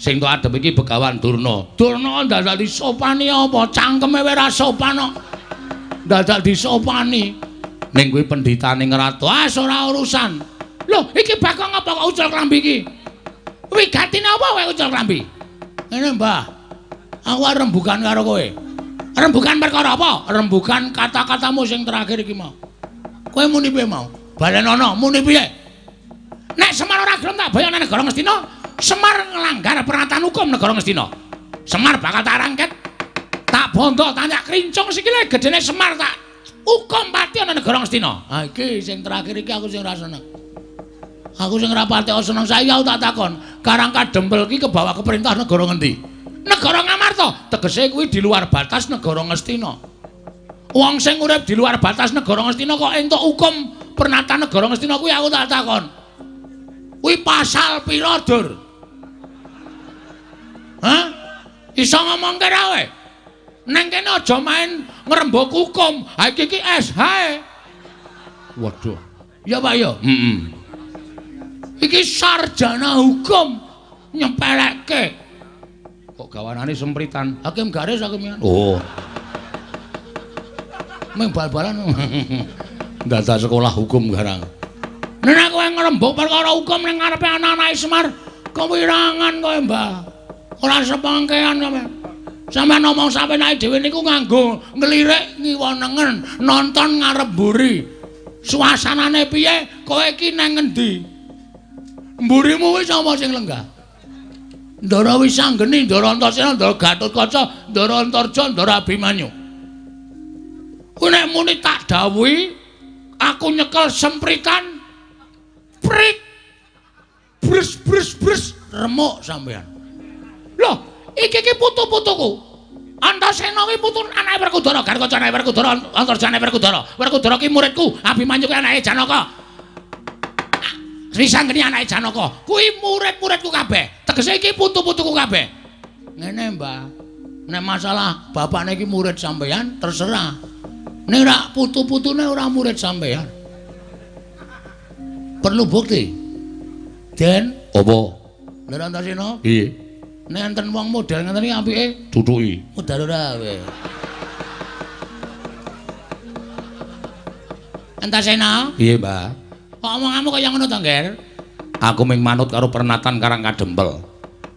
Sing tok adep iki Begawan Durna. Durna dadak disopani apa? Cangkeme wae ora sopan kok. Dadak disopani. Ning kuwi pendhitane ngratu. Ah, ora urusan. Lho, iki Bagong apa kok ucul klambi iki? Wigatine apa kowe ucul klambi? Ngene, Mbah. Aku arep rembugan karo kowe. Rembugan perkara apa? Rembugan kata-katamu sing terakhir iki mau. Kowe muni piye mau? Balenono, muni piye? Nek Semar ora gelem tak boyong nang negara Ngastina, Semar nglanggar peraturan hukum negara Ngastina. Semar bakal tak rangket, tak bondo, tak krincung sikile gedene Semar tak hukum pati ana negara Ngastina. Ha iki sing terakhir iki aku sing ora seneng. Aku sing ora pati seneng saiki aku tak takon, Karang Kadempel iki kebawa ke perintah negara ngendi? Negara Ngamarta, tegese kuwi di luar batas negara Ngastina. Wong sing urip di luar batas negara Ngastina kok entuk hukum pernatan negara Ngastina kuwi aku tak takon. Kuwi pasal pira, Dur? Hah? Iso ngomongke ra kowe? Neng kene aja main ngrembug hukum. Ha iki iki SH. Waduh. Ya Pak ya? Heeh. Iki sarjana hukum nyepelekke. Kok gawanane sempritan? Hakim garis hakim. Oh. Meng bal-balan. Dadak sekolah hukum garang. Nek kowe ngrembug perkara hukum ning ngarepe anak-anake Semar, kewirangan kowe, Mbah. Ora sepengkean sampean. Sampeyan ngomong sapenake dhewe niku nganggo nglirik ngiwa nengen, nonton ngarep mburi. Suasanane piye? Kowe iki nang ngendi? Mburimu wis sapa sing lenggah? Ndara Wisanggeni, Ndara Antasena, Ndara Gatotkaca, Ndara Antarja, Ndara Abimanyu. Kuwi nek muni tak dawuhi, aku nyekel sempritan prik brus brus brus remuk sampean. Loh, iki iki putu-putuku. Antasena kuwi putu anake Werkudara, Gatotkaca anake Werkudara, Antarja anake Werkudara. Werkudara ki muridku, Abimanyu ki anake Janaka. Wisanggeni anake Janaka. Kuwi murid-muridku kabeh. Tegese iki putu-putuku kabeh. Ngene, Mbah. Nek masalah bapakne iki murid sampean terserah. Ning rak putu-putune ora murid sampean. Perlu bukti. Den, apa? Lha Antasena? Piye? Nek enten wong model ngeten iki apike tutuki. Modal ora kowe. Antasena? Piye, Mbah? Kok omonganmu kaya ngono to, Ngger? Aku mung manut karo pernatan Karang Kadempel.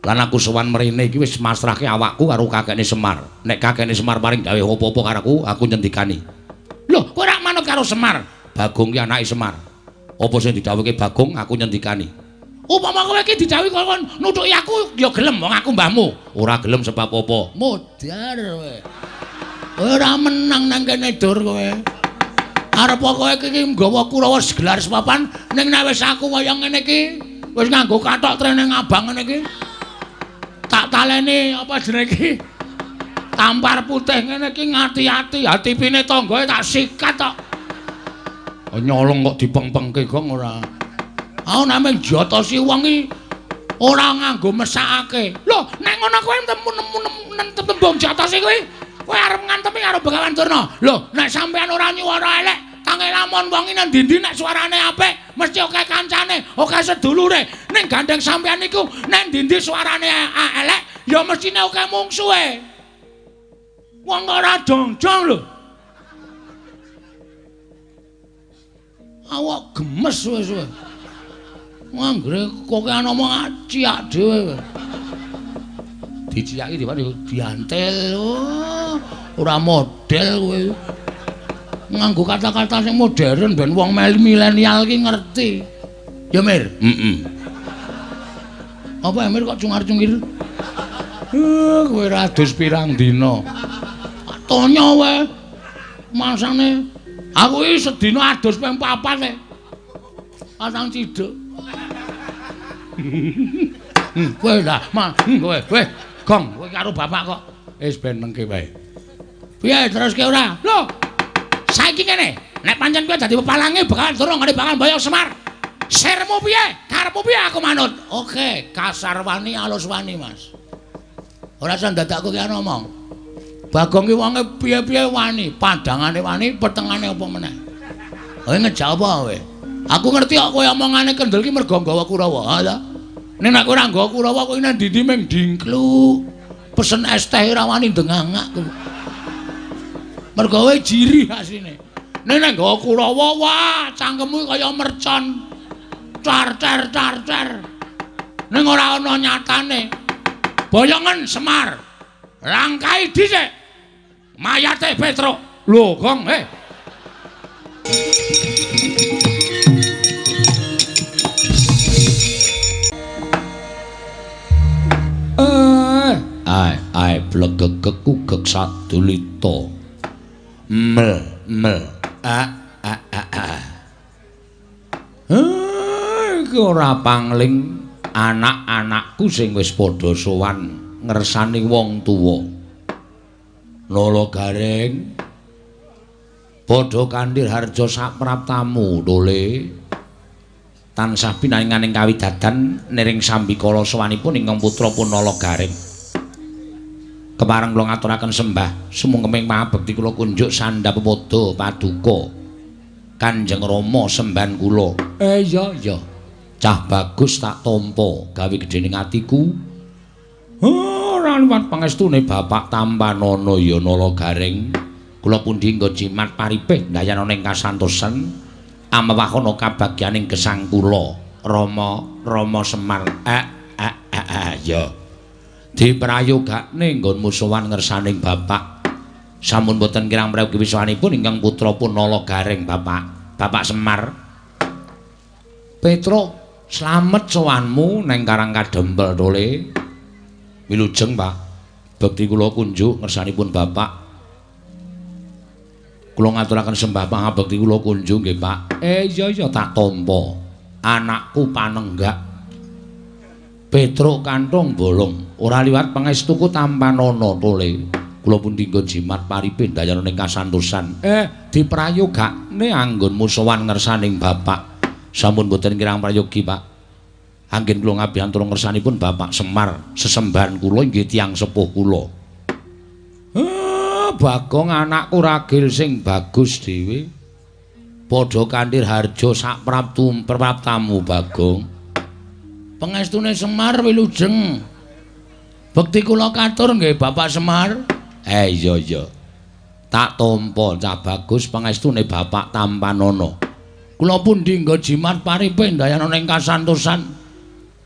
Lan aku sowan mrene iki wis masrahke awakku karo kakekne Semar. Nek kakekne Semar paring gawe apa-apa karo aku, aku nyendikani. Lho, kowe ora manut karo Semar? Bagong ki anake Semar. Apa sing didhawuhke Bagong, aku nyendikani. Upama kowe iki didhawuhi kon nutuki aku, ya gelem wong aku mbahmu. Ora gelem sebab apa? Modar kowe. Kowe ora menang nang kene, Dur kowe. Arep kowe iki nggawa Kurawa gelar sepapan ning nek wis aku kaya ngene iki, wis nganggo kathok trene abang ngene iki. Tak taleni apa jenenge iki? Tampar putih ngene iki ngati-ati, hatipine tanggae tak sikat tok. Nyolong kok dipengpengke gong ora. Aku nek mung jotosi wong iki ora nganggo mesakake. Lho, nek ngono kowe tembung jotosi kuwi, kowe arep ngantemi karo Begawan Durna. Lho, nek sampean ora nyuwara elek, tange lamun wong iki nang ndi-ndi nek suarane apik, mesti akeh kancane, akeh sedulure. Ning gandeng sampean niku nek ndi-ndi suarane elek, ya mestine akeh mungsuhe. Wong ora jongjong lho. Awak gemes wis kowe. Anggere kokean omong ciak dhewe. Diciaki diantel. Oh, ora model kowe. Nganggo kata-kata sing modern ben wong milenial ki ngerti. Ya, Mir? Heeh. Apa Mir kok cungar-cungir? Kowe ra adus pirang dina. Tonya wae. Masane aku iki sedina adus ping 4 e. Pasang ciduk. Kowe lah, kowe, kowe gong, kowe karo bapak kok wis ben mengke wae. Piye teruske ora? Lho. Saiki ngene, nek pancen kowe dadi pepalange bakalan durung ngene bakal mboyong Semar. Sirmu piye? Karepmu piye aku manut? Oke, kasar wani alus wani, Mas. Ora usah dadak kowe ngomong. Bagong ki wonge piye-piye wani, padangane wani, petengane apa meneh. Kowe ngejak apa kowe? Aku ngerti kok kowe omongane kendel ki mergo nggawa Kurawa. Ha ta? Nek nek ora nggawa Kurawa kowe nang ndi-ndi ming dingkluk. Pesen es teh ora wani ndengangak kowe. Mergo kowe jirih asline. Nek nek nggawa Kurawa, wah, cangkemmu kaya mercon. Car car car car. Ning ora ana nyatane. Boyongen Semar. Langkai dhisik. Mayate Petruk. Lho, Gong, eh. Ai ai blegegek kugek sadulita. Mel mel a a a a. Iki ora pangling anak-anakku sing wis padha sowan ngersani wong tuwa. Nala Gareng padha kanthi harja sapraptamu tole. Tansah pinaringaning kawidadan niring sambikala sowanipun ingkang putra Punala Gareng. Kepareng kula ngaturaken sembah sumungkeming pangabekti kula kunjuk sandhap pada paduka Kanjeng Rama sembahan kula. Iya iya. Cah bagus tak tampa gawe gedhening atiku. Ora liwat pangestune Bapak tampanana ya Nala Gareng. Kula pundi nggo jimat paripih ndayana ing kasantosan amewahana kabagyaning gesang kula Rama Rama Semar. Ya. Diprayogakne nggonmu sowan ngersaning Bapak. Sampun boten kirang prayogi wiswanipun ingkang putra Punala Gareng Bapak. Bapak Semar. Petruk, slamet sowanmu neng Karang Kadempel tole. Wilujeng, Pak. Bekti kula kunjuk ngersanipun Bapak. Kula ngaturaken sembah pangabekti kula kunjuk nggih, Pak. Iya iya tak tampa. Anakku panenggak. Petruk kantong bolong ora liwat pangestuku tampanana tole. Kula pundi nggo jimat paripih ndayana ing kasantosan. Diprayogakne anggonmu sowan ngersaning Bapak. Sampun boten kirang prayogi, Pak. Anggen kula ngabiyantara ngersanipun Bapak Semar, sesembahan kula inggih tiyang sepuh kula. Bagong anakku ragil sing bagus dhewe. Padha kanthi harja sapraptu praptamu, Bagong. Pangestune Semar wilujeng. Bekti kula katur nggih Bapak Semar. Iya iya. Tak tampa cah bagus pangestune Bapak tampanana. Kula pundi nggo jimat paripih ndayana ing kasantosan.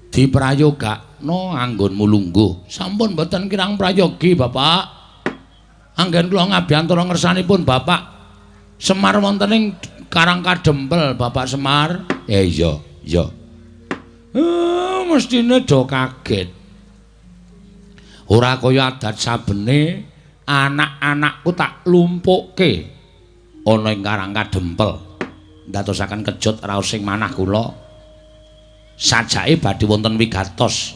Diprayogakno anggonmu lungguh. Sampun mboten kirang prayogi, Bapak. Anggen kula ngabiyantara ngersanipun Bapak Semar wonten ing Karang Kadempel, Bapak Semar. Iya iya. Mestine do kaget. Ora kaya adat sabene anak-anakku tak lumpukke ana ing Karang Kadempel. Ndadosaken kejut raos sing manah kula. Sajake badhe wonten wigatos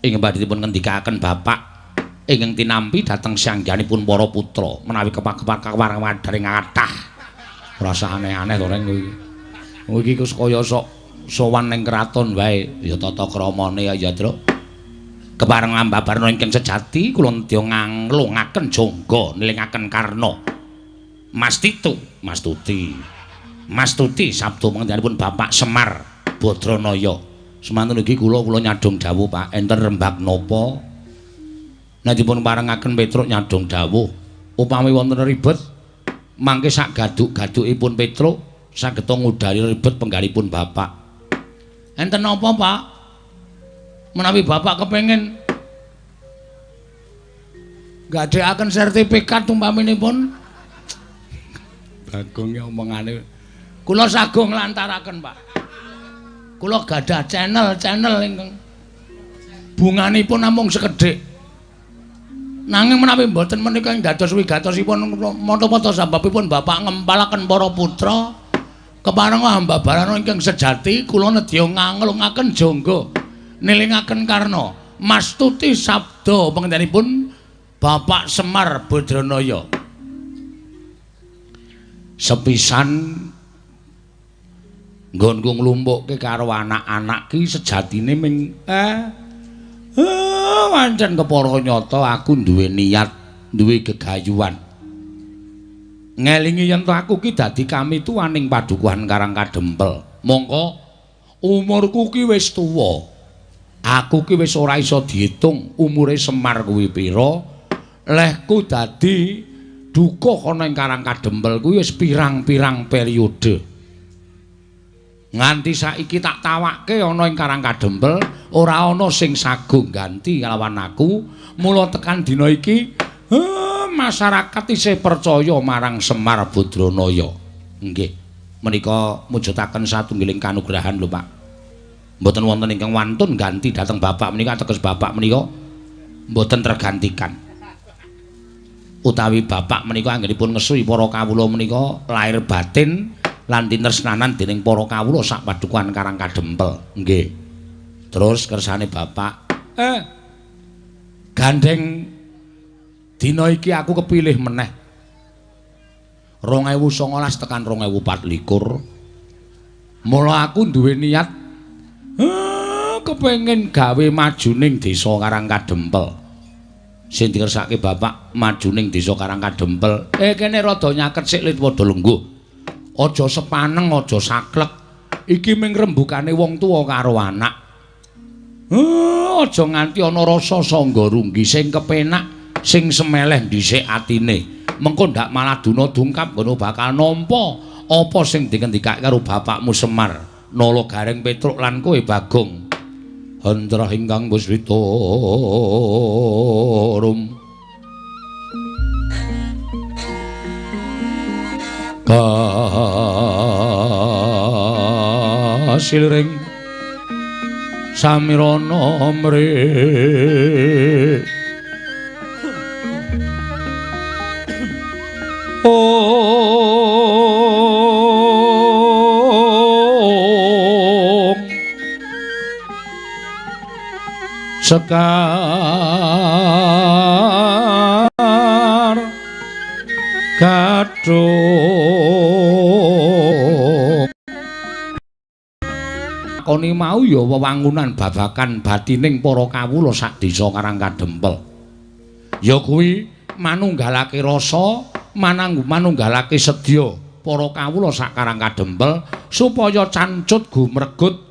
ing badhe dipun ngendikaken Bapak ingkang tinampi dhateng sangganipun para putra menawi kepak-kepak kawarang wadaring kathah. Ora usah aneh-aneh to reng kuwi. Iki wis kaya sok sowan ning kraton wae ya tata kramane ya Truk. Kepareng ambabarna ingkang sejati kula nedya nganglungaken jangga nilingaken karna. Mas Titu, Mas Tuti. Mas Tuti sabda panjenenganipun Bapak Semar Badranaya. Semantun iki kula nyadong dawuh Pak, enten rembag napa? Nek dipun parengaken Petruk nyadong dawuh, upami wonten ribet mangke sak gaduk-gadukipun Petruk saged ngudari ribet penggalipun Bapak. Enten napa, Pak? Menawi Bapak kepengin gadhekaken sertifikat umpaminipun Bagong omongane kula sagung nglantaraken, Pak. Kula gadah channel-channel ingkang bunganipun namung sekedhik. Nanging menawi mboten menika ing dados wigatosipun mata-mata sababipun Bapak ngempalaken para putra kepareng ambabarana ingkang sejati kula nedya nganglungaken jangga nilingaken karna mastuti sabda panjenenganipun Bapak Semar Badranaya. Sepisan nggonku nglumpukke karo anak-anak ki sejatine ming wancen kepara nyata aku duwe niat, duwe gegayuhan. Ngelingi yen to aku ki dadi kamituwaning padukuhan Karang Kadempel. Mongko umurku ki wis tuwa. Aku ki wis ora iso diitung umure Semar kuwi pira. Lehku dadi dukuh ana ing Karang Kadempel kuwi wis pirang-pirang periode. Nganti saiki tak tawakke ana ing Karang Kadempel ora ana sing sagung ganti kalawan aku. Mula tekan dina iki masyarakat isih percaya marang Semar Badranaya. Nggih, menika mujudaken satunggiling kanugrahan lho, Pak. Mboten wonten ingkang wantun ganti dhateng bapak menika, ateges bapak menika mboten tergantikan. Utawi bapak menika anggenipun ngesuhi para kawula menika lahir batin lan tinresnanan dening para kawula sak padukuhan Karang Kadempel. Nggih. Terus kersane bapak, gandeng dina iki aku kepilih meneh. 2019 tekan 2024. Mula aku duwe niat kepengin gawe majuning desa Karang Kadempel. Sing dikersake bapak majuning desa Karang Kadempel. Kene rada nyaket sik lit padha lungguh. Aja sepaneng, aja saklek. Iki ming rembukane wong tuwa karo anak. Aja nganti ana rasa sangga runggi sing kepenak, sing semeleh dhisik atine. Mengko ndak malah duna dungkap ngono bakal nampa apa sing dikendikake karo bapakmu Semar. Nala Gareng Petruk lan kowe Bagong. Hendra ingkang buswita rum. Kasilring samirana mrih. Om Sekar Gadhung Koni mau ya wewangunan babakan batining para kawula sak desa Karang Kadempel. Ya kuwi manunggalake rasa, manunggalake sedya para kawula sak Karang Kadempel supaya cancut gumregut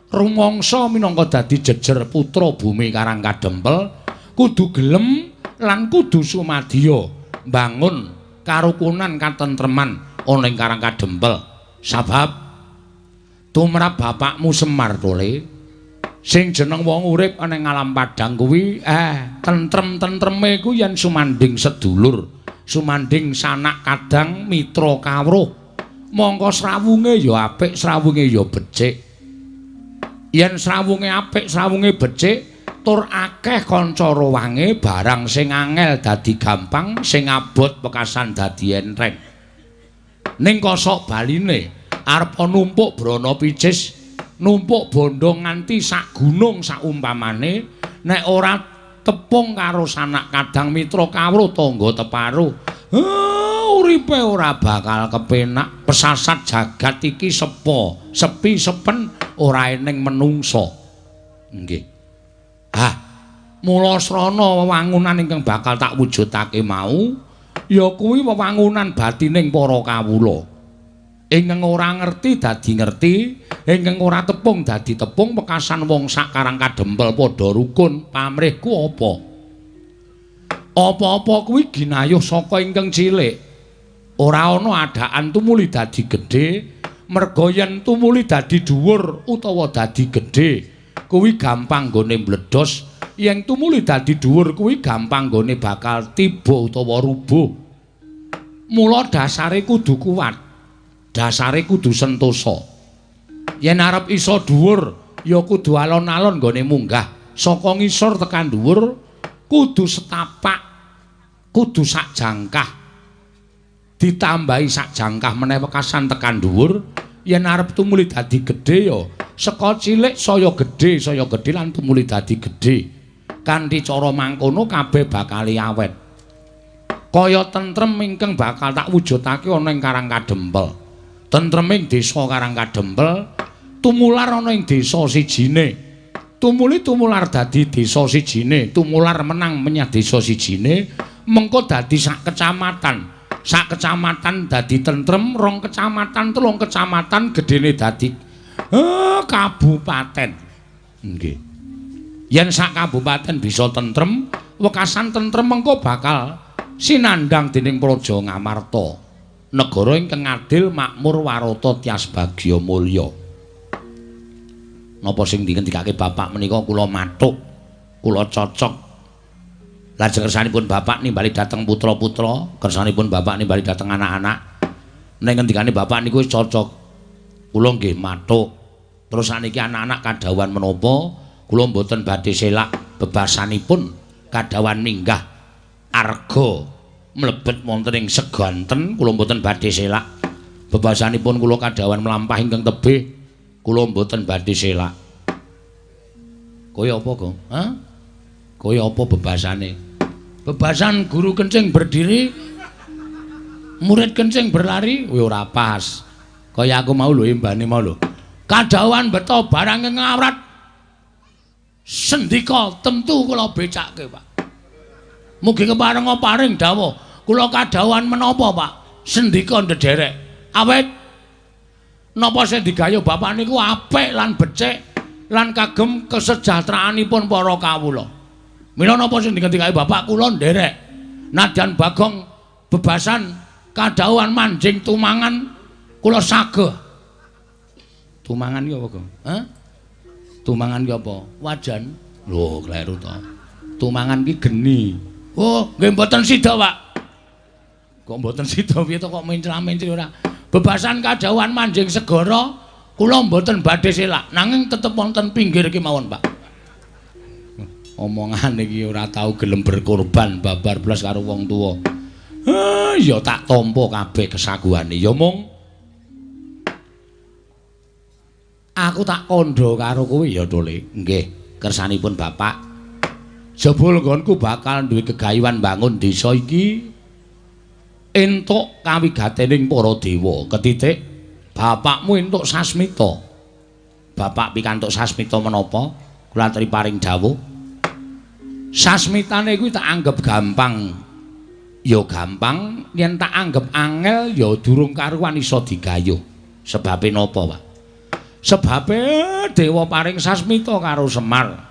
rumangsa minangka dadi jejer putra bumi Karang Kadempel kudu gelem lan kudu sumadya mbangun karukunan katentreman ana ing Karang Kadempel. Sabab tumrap bapakmu Semar Tole sing jeneng wong urip ana ing alam padhang kuwi tentrem-tentreme kuwi yen sumandhing sedulur, sumandhing sanak kadang mitra kawruh. Mongko srawunge ya apik, srawunge ya becik. Yen srawunge apik, srawunge becik, tur akeh kanca rowange, barang sing angel dadi gampang, sing abot wekasan dadi enteng. Ning kosok baline arep numpuk brana picis, numpuk bondo nganti sak gunung saumpamane, nek ora tepung karo sanak kadang mitra kawruh tangga teparo, uripe ora bakal kepenak. Pesasat jagat iki sepo, sepi sepen ora eneng menungsa. Nggih. Ah, mula srana wewangunan ingkang bakal tak wujudake mau ya kuwi wewangunan batining para kawula. Ingkang ora ngerti dadi ngerti, ingkang ora tepung dadi tepung, wekasan wong sak Karang Kadempel padha rukun. Pamrihku apa? Apa-apa kuwi ginayuh saka ingkang cilik. Ora ana adaan tumuli dadi gedhe, merga yen tumuli dadi dhuwur utawa dadi gedhe kuwi gampang nggone mbledos, yen tumuli dadi dhuwur kuwi gampang nggone bakal tiba utawa rubuh. Mula dasare kudu kuat, dasare kudu sentosa. Yen arep iso dhuwur ya kudu alon-alon nggone munggah saka ngisor tekan dhuwur, kudu setapak, kudu sak jangkah, ditambahi sak jangkah meneh wekasan tekan dhuwur. Yen arep tumuli dadi gedhe ya saka cilik saya gedhe lan tumuli dadi gedhe. Kanthi cara mangkono kabeh bakal awet. Kaya tentrem ingkang bakal tak wujudake ana ing Karang Kadempel. Tentreming desa Karang Kadempel tumular ana ing desa sijine. Tumuli tumular dadi desa sijine, tumular menang menyang desa sijine, mengko dadi sak kecamatan. Sak kecamatan dadi tentrem, rong kecamatan, telung kecamatan gedene dadi kabupaten. Nggih. Yen sak kabupaten bisa tentrem, wekasan tentrem mengko bakal sinandhang dening Praja Ngamarta. Negara ingkang adil, makmur, warata, tias bagya mulya. Napa sing dingendikake bapak menika kula mathuk, kula cocok. Lajeng kersanipun bapak nimbali dhateng putra-putra, kersanipun bapak nimbali dhateng anak-anak. Nek ngendikane bapak niku wis cocok. Kula nggih mathuk. Terus saniki anak-anak kadhawuhan menapa? Kula mboten badhe selak bebasanipun kadhawuhan minggah arga mlebet wonten ing seganten, kula mboten badhe selak. Bebasanipun kula kadhawuhan mlampah ingkang tebih, kula mboten badhe selak. Kaya apa, Gong? Hah? Kaya apa bebasane? Bebasan guru kencing berdiri, murid kencing berlari, kuwi ora pas. Kaya aku mau lho imbane mau lho. Kadhawuhan beto barang ing ngawrat. Sendika tentu kula becake, Pak. Mugi keparenga paring dawuh. Kula kadhawuhan menapa, Pak? Sendika ndederek. Awit napa sing digayuh bapak niku apik lan becik lan kagem kesejahteraanipun para kawula. Mila napa sing dingendikake bapak kula nderek. Nadyan Bagong bebasan kadhawuhan manjing tumangan kula sageh. Tumangan ki apa, Gong? Hah? Tumangan ki apa? Wajan. Lho, kleru to. Tumangan ki geni. Oh, nggih mboten sida, Pak. Kok mboten sida piye to kok mencla-mencli ora? Bebasan kadhawuhan manjing segara kula mboten badhe selak, nanging tetep wonten pinggir kemawon, Pak. Omongane iki ora tau gelem berkorban babar blas karo wong tuwa. Ya tak tampa kabeh kesaguhane. Ya mung aku tak kandha karo kowe ya, Tole. Nggih, kersanipun bapak. Jebul nggonku bakal duwe gegayuhan bangun desa iki entuk kawigatening para dewa. Ketitik bapakmu entuk sasmita. Bapak pikantuk sasmita menapa? Kula aturi paring dawuh. Sasmitane kuwi tak anggep gampang. Ya gampang, yen tak anggep angel ya durung karuan iso digayuh. Sebabe napa, Pak? Sebabe dewa paring sasmita karo Semar.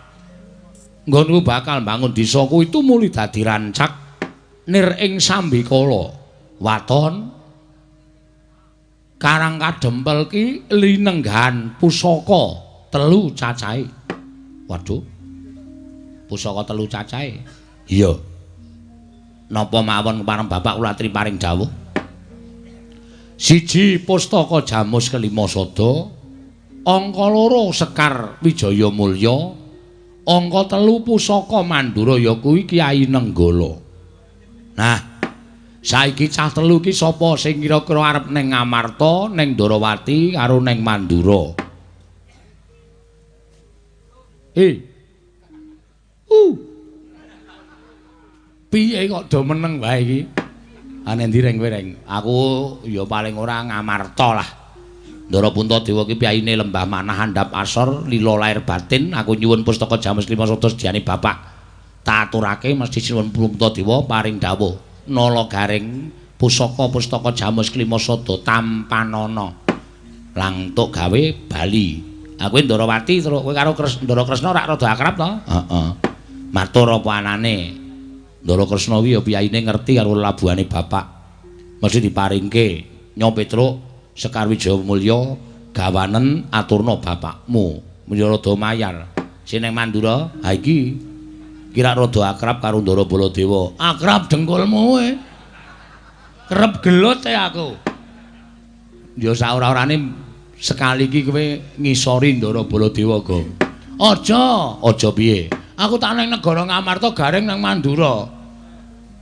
Nggonku bakal bangun desa kuwi tumuli dadi rancak nir ing sambikala. Waton Karang Kadempel ki linenggahan pusaka telu cacahe. Waduh. Pusaka telu cacahe. Iya. Napa mawon pareng bapak kula aturi paring dawuh? Siji pustaka Jamus kelima sada, angka loro Sekar Wijaya Mulya, angka telu pusaka Mandura ya kuwi Kyai Nenggala. Nah, saiki cah telu iki sapa sing kira-kira arep ning Ngamarta, ning Ndorowati karo ning Mandura? Piye kok do meneng wae iki? Ane ndi reng kowe reng? Aku ya paling ora Ngamarta lah. Ndara Puntadewa ki piyayine lembah manah andhap asor lila lair batin. Aku nyuwun pustaka Jamus lima sada sediane bapak. Tak aturake mesti sinuwun Puntadewa paring dawuh. Nala garing pusaka-pustaka Jamus klima sada tampanana. Langtuk gawe bali. Aku Ndarawati terus kowe karo Ndara Kresna rak rada akrab to? Heeh. Matur apa anane? Ndara Kresna kuwi ya piyayine ngerti karo labuhane bapak. Mesti diparingke. Nyo Petruk Sekar Wijaya Mulya gawanen aturna bapakmu. Ya rada mayar. Sing nang Mandura, ha iki kira rada akrab karo Ndara Baladewa. Akrab dengkulmu kowe. Kerep gelut e aku. Ya saora-orane sekali iki kowe ngisori Ndara Baladewa, Gong. Aja, aja piye? Aku tak nang negara Ngamarta garing nang Mandura.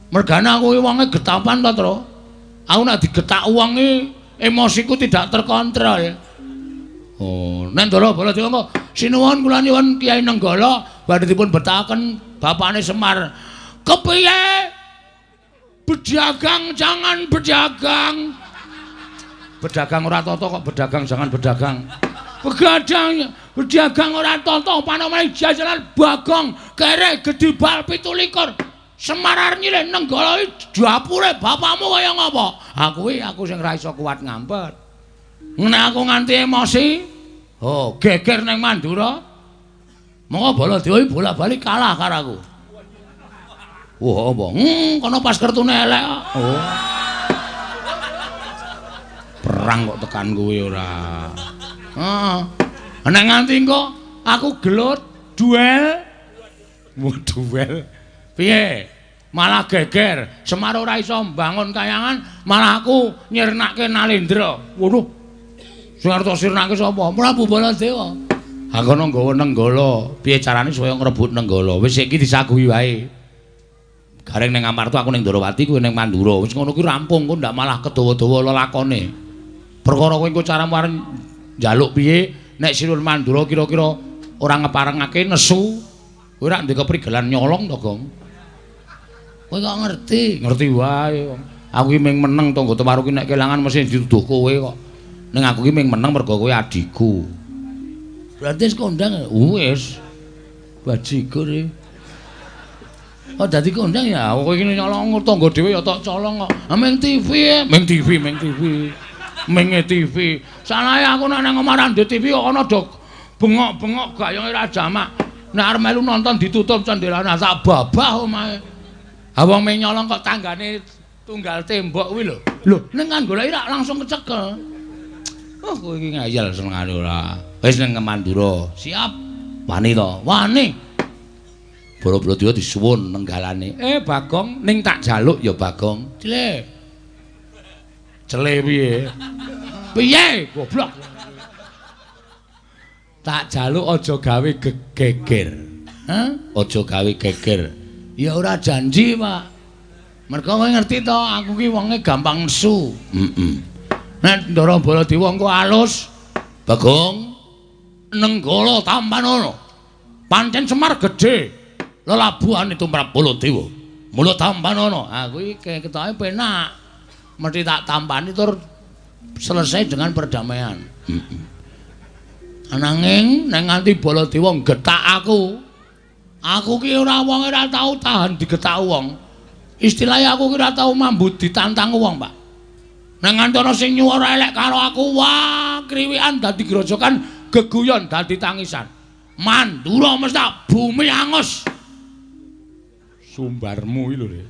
Mergane aku iki wonge getapan ta, Tru. Aku nek digetak wong iki emosiku tidak terkontrol. Oh, nek Ndara Baladewa kok sinuwun kula nyuwun Kyai Nenggala badhe dipun betahaken bapakne Semar. Kepiye? Berdagang jangan berdagang. Berdagang ora tata kok berdagang jangan berdagang. Begadang, berdagang ora tata panomane jajanan Bagong kere gedhi bal 27. Semar arep nyilih Nenggala iki dapure bapakmu kaya ngapa? Ha kuwi aku sing ra iso kuat ngampet. Nek aku nganti emosi, oh geger ning Mandura. Monggo Baladewa iki bola-bali kalah karo aku. Wah, apa? Kono pas kertune elek kok. Oh. Perang kok tekan kowe ora. Heeh. Nek nganti engko aku gelut duel. Wah, duel. Piye? Malah geger. Semar ora iso mbangun kayangan, malah aku nyirnake Nalendra. Waduh. Sing arep sirnake sapa? Prabu Baladewa. Ha kono nggawa Nenggala. Piye carane supaya ngrebut Nenggala? Wis iki disaguhi wae. Gareng ning Amarta aku ning Ndorowati kowe ning Mandura. Wis ngono kuwi rampung kok ndak malah kedawa-dawa lelakone. Perkara kowe engko caramu arep njaluk piye nek Sinuwun Mandura kira-kira ora ngeparengake nesu. Kowe rak ndek keprigelan nyolong to, Gong? Kowe kok ngerti? Ngerti wae. Aku ki ming meneng tangga temaru ki nek kelangan mesti dituduh kowe kok. Ning aku ki ming meneng mergo kowe adhiku. Berarti wis kondang? Wis. Bajigur iki. Oh dadi kondang ya? Kowe iki nyolong tangga dhewe ya tok colong kok. Ah ming TV, ming TV, ming TV. Ming TV. Salahe aku nek nang omah ra ndek TV kok ana do bengok-bengok gayenge ra jamak. Nek arep melu nonton ditutup cendelane tak babah omahe. Ha wong ming nyolong kok tanggane tunggal tembok kuwi lho. Lho, ning kan goleki rak langsung kecekel. Oh, kowe iki ngayal senengane ora. Wis ning Mandura. Siap. Wani to? Wani. Baladewa disuwun nenggalane. Bagong, ning tak jaluk ya Bagong. Cile. Cele piye? Piye, goblok. Tak jaluk aja gawe geger. Hah? Aja gawe geger. Ya ora janji, Pak. Mergo kowe ngerti to, aku ki wonge gampang nesu. Heeh. Nek Ndara Baladewa engko alus, Bagong, Nenggala tampanono. Pancen Semar gedhe lelabuhane tumrap Baladewa. Mula tampanono. Ha kuwi ketoke penak. Mesti tak tampani tur selesai dengan perdamaian. Heeh. Ananging nek nganti Baladewa nggetak aku, aku ki ora wong ora tau tahan digetak wong. Istilahnya aku ki ora tau mambu ditantang wong, Pak. Nek nganti ana sing nyuwara elek karo aku, wah, kriwikan dadi grojokan, geguyon dadi tangisan. Mandura mesti bumi angus. Sumbarmu iki lho, Rek.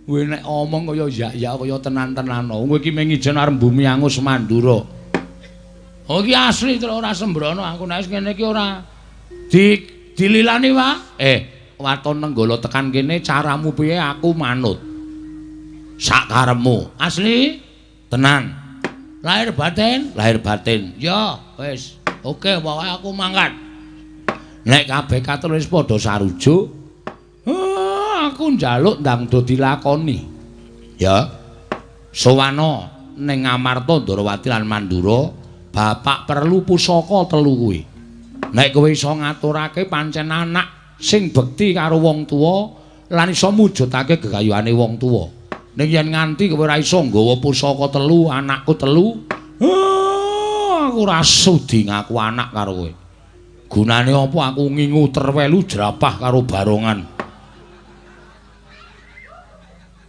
Kowe nek omong kaya yak-yak kaya tenan-tenan. Kowe iki mung ijen arep bumi angus Mandura. Oh iki asli terus ora sembrono aku nek wis ngene iki ora dililani, Pak. Waton Nenggala tekan kene caramu piye aku manut. Sakarepmu. Asli? Tenan. Lahir batin? Lahir batin. Ya, wis. Oke, pokoke aku mangkat. Nek kabeh katon wis padha sarujuk, aku njaluk ndang do dilakoni. Ya. Sowana ning Amarta Ndorowati lan Mandura, bapak perlu pusaka telu kuwi. Nek kowe iso ngaturake pancen anak sing bekti karo wong tuwa lan iso mujudake gegayuhane wong tuwa. Ning yen nganti kowe ora iso nggawa pusaka telu, anakku telu, aku ora sudi ngaku anak karo kowe. Gunane apa aku ngingu terwelu jerapah karo barongan.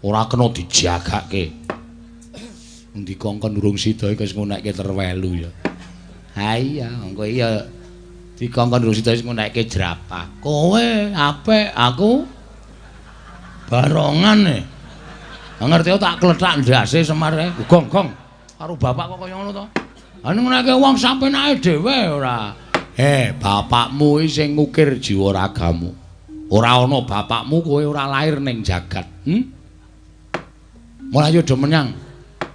Ora kena dijagake. Endi kongkon urung sida iki wis ngunekke terwelu ya. Ha iya, engko iya dikongkon urung sida wis ngunekke jerapah. Kowe apik, aku barongan e. Ngerti tak klethak ndase Semar e. Gong gong. Karo bapak kok kaya ngono to. Ha ngunekke wong sampenake dhewe ora. Bapakmu iki sing ngukir jiwa ragamu. Ora ana bapakmu kowe ora lair ning jagat. Mulai do menyang.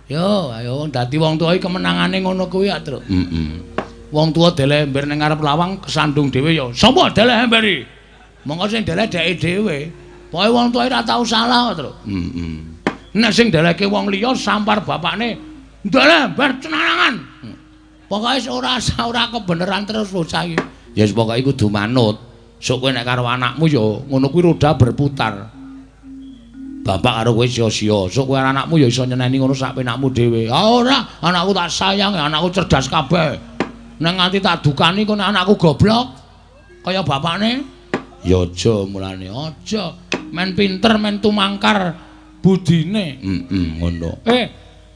Yo, ayo dadi wong tuwa iki kemenangane ngono kuwi ya, Truk. Heeh. Wong tuwa deleh ember ning ngarep lawang kesandung dhewe ya. Sapa deleh ember iki? Monggo sing deleh dheke dhewe. Pokoke wong tuwa ora tau salah, Truk. Heeh. Nek sing delehke wong liya sampar bapakne, deleh ember cenangan. Pokoke ora kebeneran terus bocah iki. Ya wis pokoke kudu manut. Sok kowe nek karo anakmu ya ngono kuwi roda berputar. Bapak karo kowe sia-sia. Sok kowe anakmu ya iso nyeneni ngono sak penakmu dhewe. Ah ora, anakku tak sayang, anakku cerdas kabeh. Nek nganti tak dukani kok anakku goblok kaya bapakne. Ya aja mulane, aja. Men pinter, men tumangkar budine. Heeh, ngono.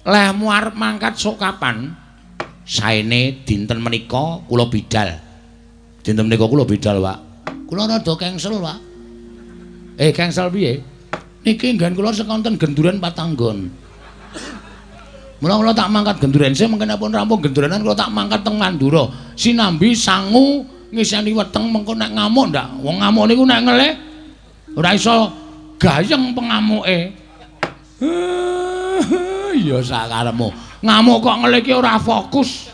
Lehmu arep mangkat sok kapan? Saene dinten menika kula bidal. Dinten menika kula bidal, Pak. Kula rada cancel, Pak. Cancel piye? Niki nggen kula sekonten genduren patanggon. Mula kula tak mangkat genduren sih, mengkene pun rampung genduranan kula tak mangkat teng Mandura. Sinambi sangu ngiseni weteng mengko nek ngamuk ndak. Wong ngamuk niku nek ngelih ora iso gayeng pengamuke. Ya sakarepmu. Ngamuk kok ngelih ki ora fokus.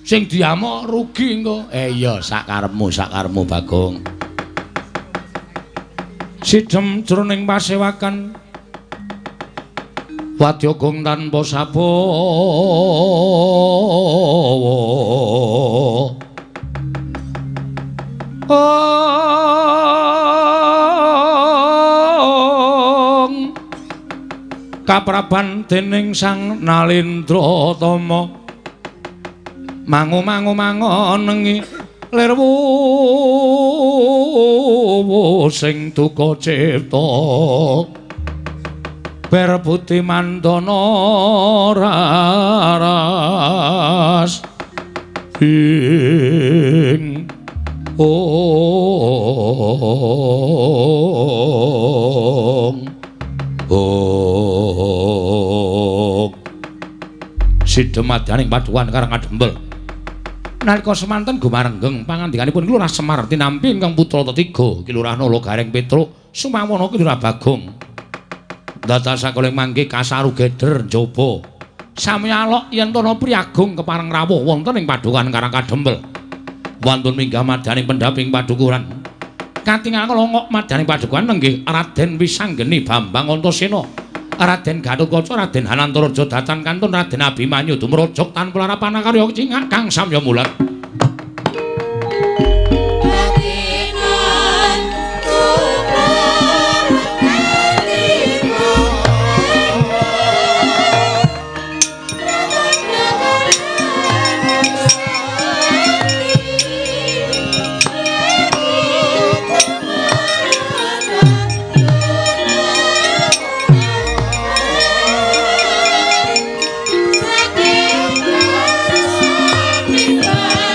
Sing diamuk rugi engko. Iya sakarepmu, sakarepmu Bagong. Sidhem jroning pasewakan wadya gong tanpa sabawa. Ong kapraban dening Sang Nalindra Tama mangu-mangu mangonengi lir wuwu sing duka cipta ber putih mandana raras ing ong ong sidhemadyaning padukan Karang Kadempel. Nalika semanten gumarenggeng pangandikanipun Ki Lurah Semar tinampi ingkang putra tetiga Ki Lurah Nala Gareng Petruk Sumawana Ki Lurah Bagong. Dados sakoling mangke kasaru geder njaba. Sami alok yen tana priyagung kepareng rawuh wonten ing padukan Karang Kadempel. Wantun minggah madyaning pendhaping padukuran. Katingal longok madyaning padukuhan nenggih Raden Wisanggeni Bambang Antasena, Raden Gatotkaca, Raden Hanantaraja datan kantun Raden Abimanyu dumrojok tanpa larapan karya cingak kang samya mulat. Bye.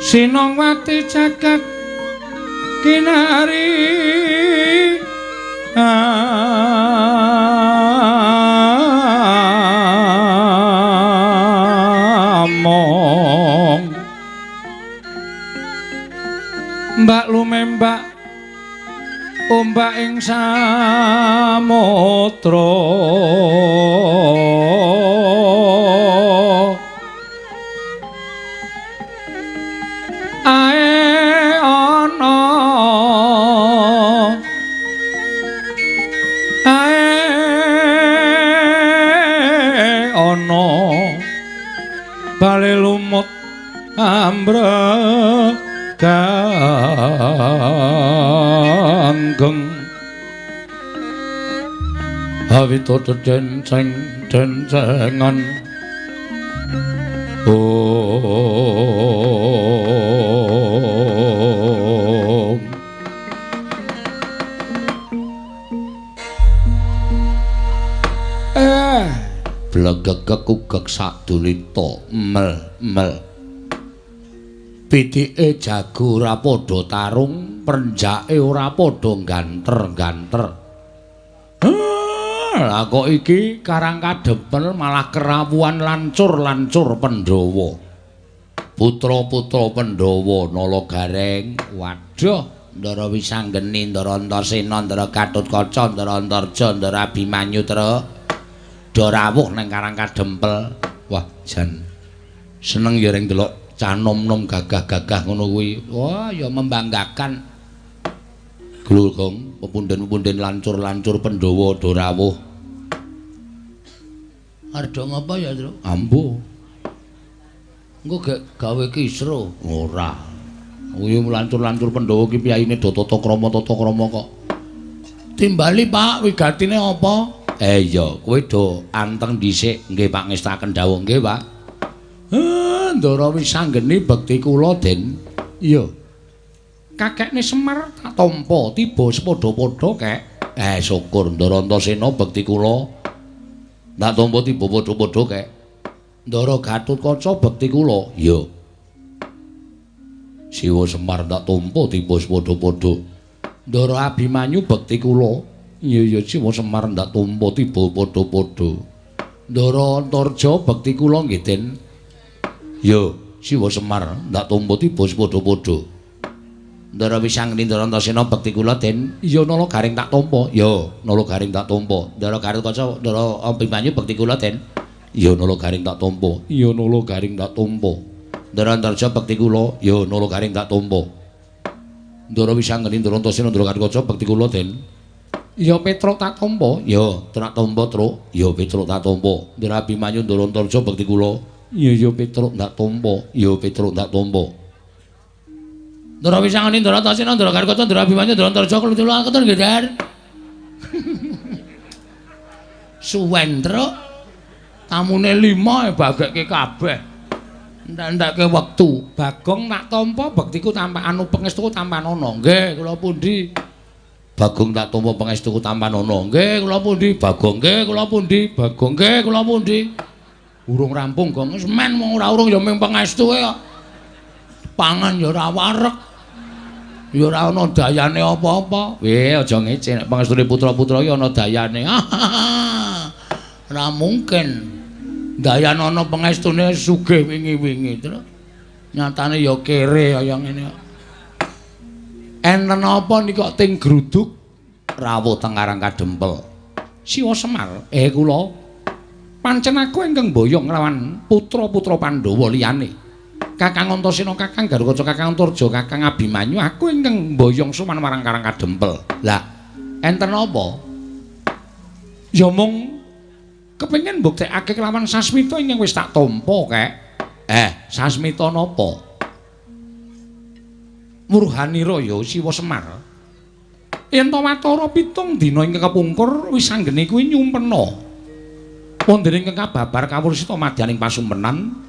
Sinongwati jagat kinari among mbak lumembak ombak ing samudra ae ana ae ana bale lumut ambreganggeng awito denceng dencengan om. Blegegek ugek sadulita mel mel. Pitike jago ora padha tarung, prenjake ora padha ganter-ganter. Lah kok iki Karang Kadempel malah kerawuhan lancur-lancur Pandhawa. Putra-putra Pandhawa Nala Gareng, waduh, Ndara Wisanggeni, Ndara Antasena, Ndara Gatotkaca, Ndara Antarja, Ndara Abimanyu trek. Do rawuh nang Karang Kadempel. Wah, jan seneng ya reng delok cah nom-nom gagah-gagah ngono kuwi. Wah, ya membanggakan. Glugong, pepunden-pepunden lancur-lancur Pandhawa do rawuh. Arep ngapa ya, Tru? Ambo. Engko gek gawe kisruh. Ora. Kuwi lancur-lancur Pandhawa ki piyayine do tata krama kok. Timbali, Pak, wigatine apa? Iya, kowe do anteng dhisik. Nggih, Pak, ngestaken dawuh nggih, Pak. Ndara Wisanggeni bekti kula, Den. Iya. Kakekne Semar tak tampa tiba sepadha-padha, Kek. Syukur Ndara Antasena bekti kula. Tak tampa tiba padha-padha, Kek. Ndara Gatotkaca bekti kula. Iya. Siwa Semar tak tampa tiba sepadha-padha. Ndara Abimanyu bekti kula. Iya ya Siwa Semar ndak tampa tiba padha-padha. Ndara Antarja bekti kula nggih, Den. Ya, Siwa Semar ndak tampa tiba padha-padha. Ndara Wisanggeni Ndara Antasena bekti kula, Den. Iya Nala Gareng tak tampa. Ya, Nala Gareng tak tampa. Ndara Gatotkaca, Ndara Abimanyu bekti kula, Den. Iya Nala Gareng tak tampa. Iya Nala Gareng tak tampa. Ndara Antarja bekti kula. Ya Nala Gareng tak tampa. Ndara Wisanggeni Ndara Antasena Ndara Gatotkaca bekti kula, Den. Ya Petruk tak tampa. Ya, tak tampa, Truk. Ya Petruk tak tampa. Ndara Abimanyu Ndara Antarja bekti kula. Ya ya Petruk tak tampa. Ya Petruk tak tampa. Ndara Wisanggeni Ndara Antasena Ndara Gatotkaca Ndara Abimanyu Ndara Antarja kula ketun nggih, Der. Suwen, Truk. Tamune 5 bagekke kabeh. Ndak-ndakke wektu. Bagong tak tampa bektiku tanpa anu pangestuku tampan ana. Nggih, kula pundi? Bagong tak tampa pangestuku tampan ana. Nggih, kula pundi? Bagong nggih, kula pundi? Bagong nggih, kula pundi? Urung rampung, Gong. Wis men wong ora urung ya mung pangestuke kok. Pangan ya ora wareg. Ya ora ana dayane apa-apa. Weh, aja ngece nek pangestune putra-putra iki ana dayane. Ora mungkin. Dayan ana pangestune sugih wingi-wingi, Tru. Nyatane ya kere kaya ngene kok. Enten apa niki kok ting gruduk rawuh teng Karang Kadempel. Siwa Semar, kula pancen aku ingkang mboyong nglawan putra-putra Pandhawa liyane. Kakang Antasena, Kakang Garukaca, Kakang Antarja, Kakang Abimanyu, aku ingkang mboyong sowan marang Karang Kadempel. Lah, enten apa? Ya mung kepengin mbuktekake kelawan sasmita ingkang wis tak tampa, Kek. Sasmita napa? Murhanira ya Siwa Semar. Yen ta watara 7 dina ingkang kepungkur Wisanggeni kuwi nyumpena. Wonten ingkang kababar kawursita madyaning pasumpenan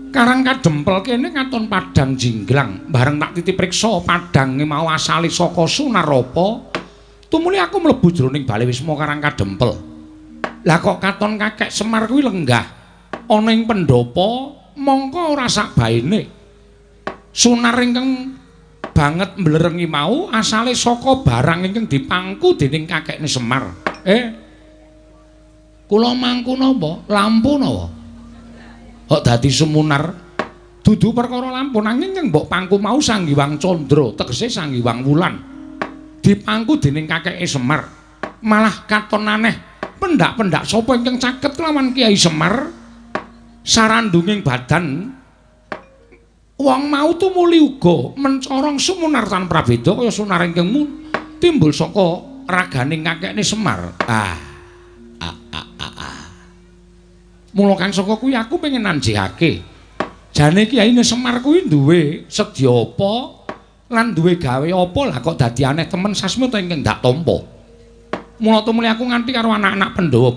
Karang Kadempel kene katon padhang jinglang. Bareng tak titip priksa padhange mau asale saka Sunarapa. Tumuli aku mlebu jroning bale wisma Karang Kadempel. Lah kok katon kakek Semar kuwi lenggah ana ing pendhapa mongko ora sak baene. Sunar ingkang banget mblerengi mau asale saka barang ingkang dipangku dening kakekne Semar. Kula mangku napa? Lampu napa? Kok dadi sumunar? Dudu perkara lampu nanging ingkang mbok pangku mau Sang Hyang Candra, tegese Sang Hyang Wulan. Dipangku dening kakeke Semar. Malah katon aneh, pendak-pendak sapa ingkang caket lawan Kyai Semar? Sarandunging badan wong mau tumuli uga mencorong sumunar tan prabeda kaya sunar ingkang timbul saka raganing kakekne Semar. Mula kang saka kuwi aku pengen nanjihake. Jane kiyaine Semar kuwi duwe sedya apa lan duwe gawe apa lah kok dadi aneh temen sasmita ingkang ndak tampa. Mula tumuli aku nganti karo anak-anak Pandhawa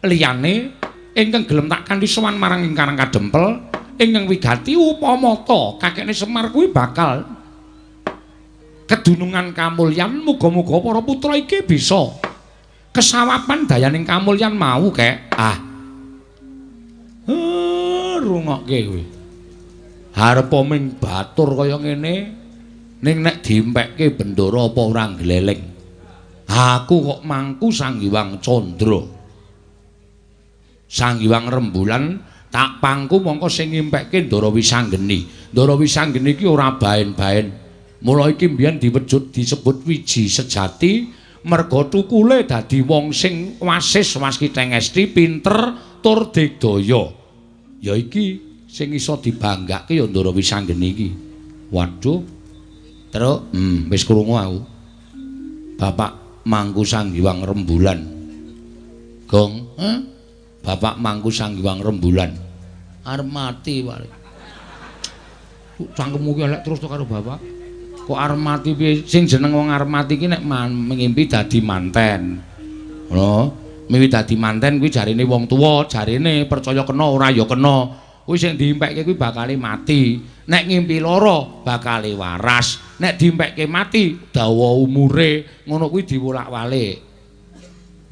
liyane ingkang gelem tak kanthi sowan marang ing Karang Kadempel ingkang wigati upamata kakekne Semar kuwi bakal kedunungan kamulyan, muga-muga para putra iki bisa kesawapan dayaning kamulyan mau kek. Rungokke kuwi. Arepa ming batur kaya ngene ning nek diempekke bendara apa ora gleleng. Aku kok mangku Sang Hyang Candra. Sang Hyang Rembulan tak pangku mongko sing ngimpekke Ndara Wisanggeni. Ndara Wisanggeni iki ora baen-baen. Mula iki mbiyen diwejud disebut wiji sejati merga tukule dadi wong sing wasis waskiteng esti pinter tur digdaya. Ya iki sing iso dibanggake ya Ndara Wisanggeni iki. Waduh. Truk, wis krungu aku. Bapak mangku Sang Hyang Rembulan. Gong, Bapak mangku Sang Hyang Rembulan. Arep mati wae. Cangkemmu ki elek terus to karo bapak. Kok arep mati piye? Sing jeneng wong arep mati ki nek ngimpi dadi manten. Ngono. Mimpi dadi manten kuwi jarine wong tuwa, jarine percaya kena ora ya kena. Kuwi sing diimpekke kuwi bakale mati. Nek ngimpi lara bakale waras. Nek diimpekke mati dawa umure, ngono kuwi diwolak-walik.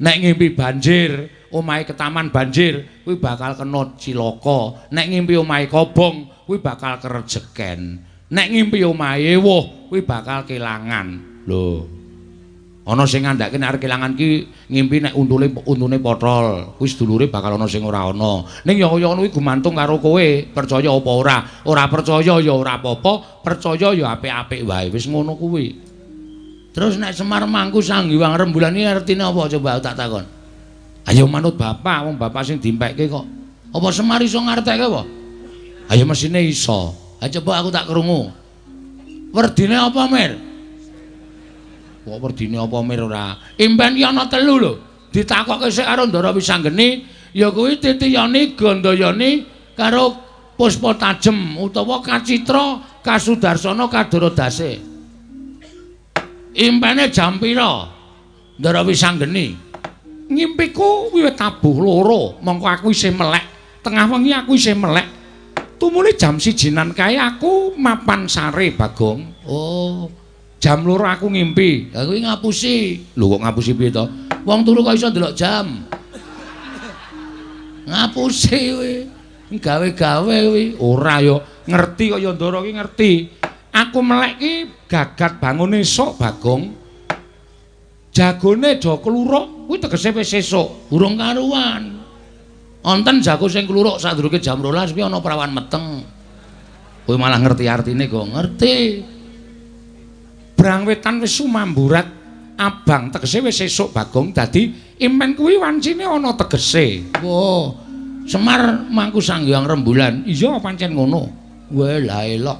Nek ngimpi banjir, omahe ketaman banjir, kuwi bakal kena cilaka. Nek ngimpi omahe kobong, kuwi bakal kerejeken. Nek ngimpi omahe ewuh, kuwi bakal kelangan. Lho. Ana sing ngandhake nek arep kelangan ki ngimpi nek untune potol, kuwi sedulure bakal ana sing ora ana. Ning ya kaya ngono kuwi gumantung karo kowe, percaya apa ora. Ora percaya ya ora apa-apa, percaya ya apik-apik wae. Wis ngono kuwi. Terus nek Semar mangku Sang Hyang Rembulan iki artine apa coba tak takon. Ayo manut bapak, wong bapak sing dimpekke kok. Apa Semar iso ngartekke apa? Ayo mesine iso. Ayo coba aku tak krungu. Werdine apa, Mir? Kok werdine apa Mir ora? Impen ki ana telu lho. Ditakokke sik karo Ndara Wisanggeni, ya kuwi Titiyani, Gandayani karo Puspa Tajem utawa Kacitra Kasudarsana Kadaradase. Impene jam pira? Ndara Wisanggeni. Ngimpiku wiwit tabuh loro, mongko aku isih melek. Tengah wengi aku isih melek. Tumuli jam 1-nan kae aku mapan sare, Bagong. Oh. Jam 2 aku ngimpi. Lah kuwi ngapusi. Lho kok ngapusi piye to? Wong turu kok iso ndelok jam. Ngapusi kuwi. Gawe-gawe kuwi. Ora ya, ngerti kok ya Ndara ki ngerti. Aku melek ki gagat bangun esuk, Bagong. Jagone do kluruk, kuwi tegese wis esuk, urung karuan. Wonten jago sing kluruk sadurunge jam 12 kuwi ana prawan meteng. Kowe malah ngerti artine kok ngerti. Brang wetan wis sumamburat abang tegese wis esuk Bagong, dadi impen kuwi wancine ana tegese. Wah, Semar mangku Sang Hyang Rembulan. Iya pancen ngono. Wah, lah elok.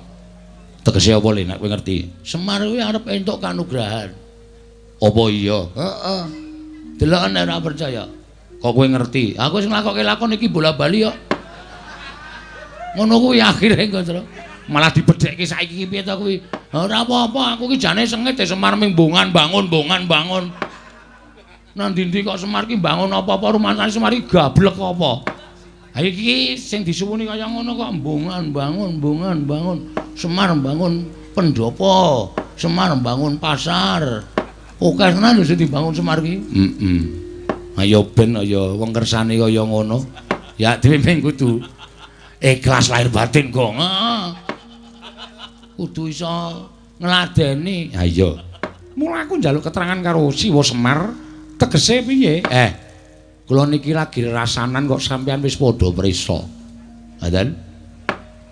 Tegese apa le nek kowe ngerti? Semar kuwi arep entuk kanugrahan. Apa iya? Heeh. Deloken nek ora percaya. Kok kowe ngerti? Aku sing nglakokke lakon iki bola-bali kok. Ngono kuwi akhire engko, Tru. Malah dibedhekke saiki iki piye to kuwi? Ora apa-apa, aku ki jane sengit Semar ming bongan bangun bongan bangun. Nang ndi-ndi kok Semar ki bangun apa-apa rumangsane Semar ki gablek apa. Ha iki sing disuwuni kaya ngono kok bongan bangun bongan bangun. Semar bangun pendopo, Semar bangun pasar. Oke tenan lho sing dibangun Semar ki. Heeh. Ayo ben ayo wong kersane kaya ngono. Ya dhewe ming kudu ikhlas lahir batin kok. Kudu iso ngladeni. Ha iya. Mula aku njaluk keterangan karo Siwa Semar, tegese piye? Kula niki lagi rasanan kok sampean wis padha prisa. Ngoten.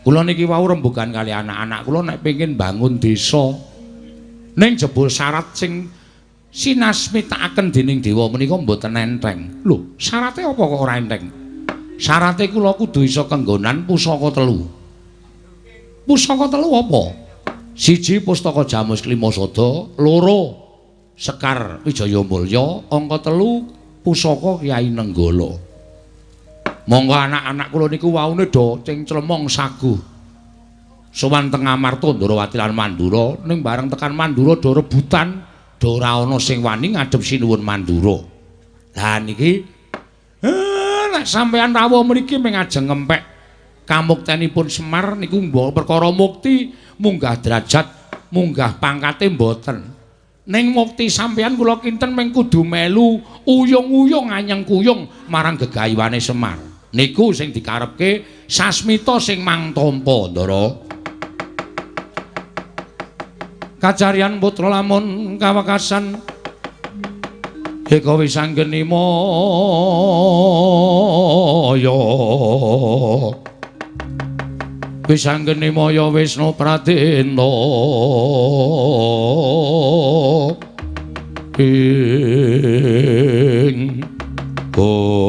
Kula niki wau rembugan kali anak-anak kula nek pengin bangun desa. Ning jebul syarat sing sinasmitakaken dening dewa menika mboten enteng. Lho, syarate apa kok ora enteng? Syarate kula kudu iso kenggonan pusaka telu. Pusaka telu apa? Siji pustaka Jamus Klima Sada, loro Sekar Wijaya Mulya, angka telu pusaka Kyai Nenggala. Monggo anak-anak kula niku waune do cengclemong saguh. Sowan teng Amarta Ndrawati lan Mandura, ning bareng tekan Mandura do rebutan, do ora ana sing wani ngadhep Sinuwun Mandura. Lah niki nek sampean rawuh mriki mung ajeng ngempek kamuktenipun Semar niku mbok perkara mukti munggah derajat, munggah pangkate mboten. Ning mukti sampean kula kinten mung kudu melu uyung-uyung anyeng kuyung marang gegayuhane Semar. Niku sing dikarepke sasmita sing mangtampa, Ndara. Kacarian putra lamun kawekasan eka wisanggeni maya. Wisanggeni maya Wisnu Pradena ing gong.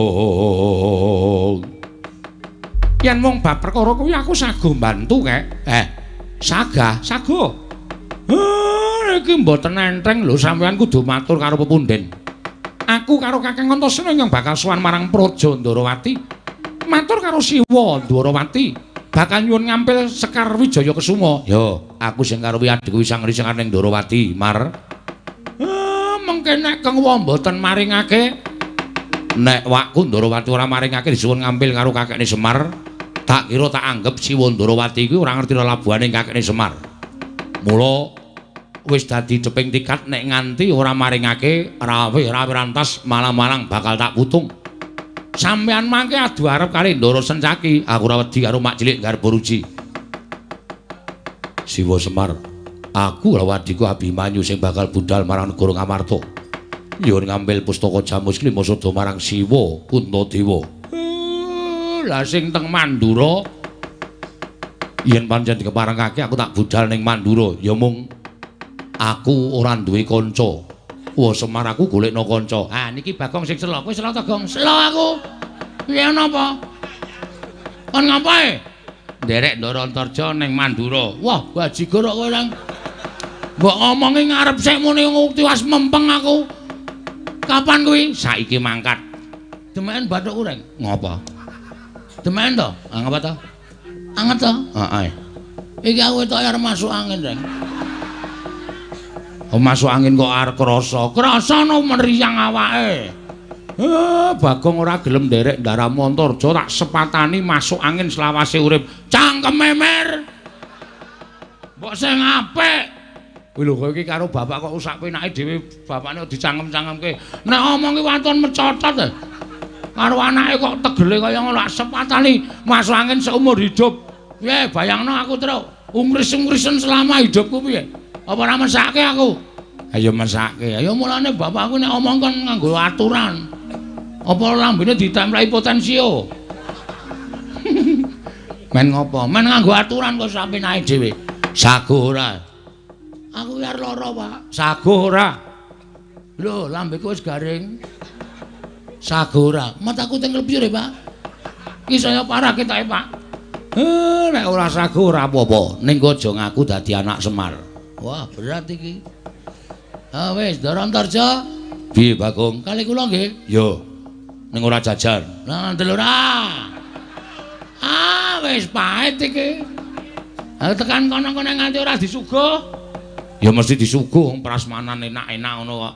Yen mung bab perkara kuwi aku sago mbantu kek. Sagah, sago. Iki mboten enteng lho, sampean kudu matur karo pepunden. Aku karo Kakang Antasena yang bakal sowan marang Praja Ndrawati. Matur karo Siwa Ndrawati. Bakal nyuwun ngampil Sekar Wijaya Kesuma. Yo, aku sing karo adhiku wisang-risangan ning Ndrawati, Mar. Mengke nek Kang Wa mboten maringake, nek wakku Ndrawati ora maringake disuwun ngampil karo kakekne Semar, tak kira tak anggep Siwa Ndrawati kuwi ora ngerti lelabuhane kakekne Semar. Mula wis dadi deping tikat nek nganti ora maringake rawe-rawe rantas malang-malang bakal tak putung. Sampean mangke adu arep kali Ndara Sencaki, aku ora wedi karo mak cilik Garbaruji. Siwa Semar, aku karo adhiku Abimanyu sing bakal budal marang negara Ngamarta. Nyuwun ngambil pustaka Jamus Klima Sada marang Siwa Puntadewa. Lah sing teng Mandura yen pancen dikeparengake aku tak budal ning Mandura, ya mung aku ora duwe kanca. Wah Semar aku golekno kanca. Ah niki Bagong sing selo. Kowe selo ta, Gong? Selo aku. Piye napa? Kon ngapae? Nderek Ndara Antarja ning Mandura. Wah, bajigur kok kowe lang. Mbok ngomongi ngarep sik muni tiwas mempeng aku. Kapan kuwi? Saiki mangkat. Demeken bathukku, Reng. Ngopo? Demeken to? Ah ngapa to? Anget to? Heeh. Iki aku ketoke arep masuk angin, Reng. Oh, masuk angin kok arep krasa. Krasa no meriang awake. Bagong ora gelem nderek ndaramu Antarja tak sepatani masuk angin selawase urip. Cangkeme mer. Mbok sing apik. Kuwi lho kowe iki karo bapak kok sak penake dhewe bapakne dicangkem-cangkemke. Nek omongi waton mecotot. Karo anake kok tegele kaya ngono tak sepatani masuk angin seumur hidup. Piye bayangno aku truk ungris-ungrisen selama hidupku piye? Apa ora mesake aku? Ayo mesake. Ayo mulane bapakku nek omong kon nganggo aturan. Apa lambene ditempleki potensio? Men ngopo? Men nganggo aturan kok sampe naik dhewe. Sago ora? Aku arep lara, Pak. Sago ora? Lho, lambeku wis garing. Sago ora? Mataku teng klebire, Pak. Ki saya parah ketoke, Pak. Nek ora sago ora apa-apa. Ning aja ngaku dadi anak Semar. Wah, berat iki. Ah wis, Ndara Antarja. Piye, Bagong? Kali kula nggih. Yo. Ning ora jajan. Lah ngandel ora. Ah, wis pahit iki. Ha tekan kono-kono nganti ora disuguh. Ya mesti disuguh wong prasmanan enak-enak ngono kok.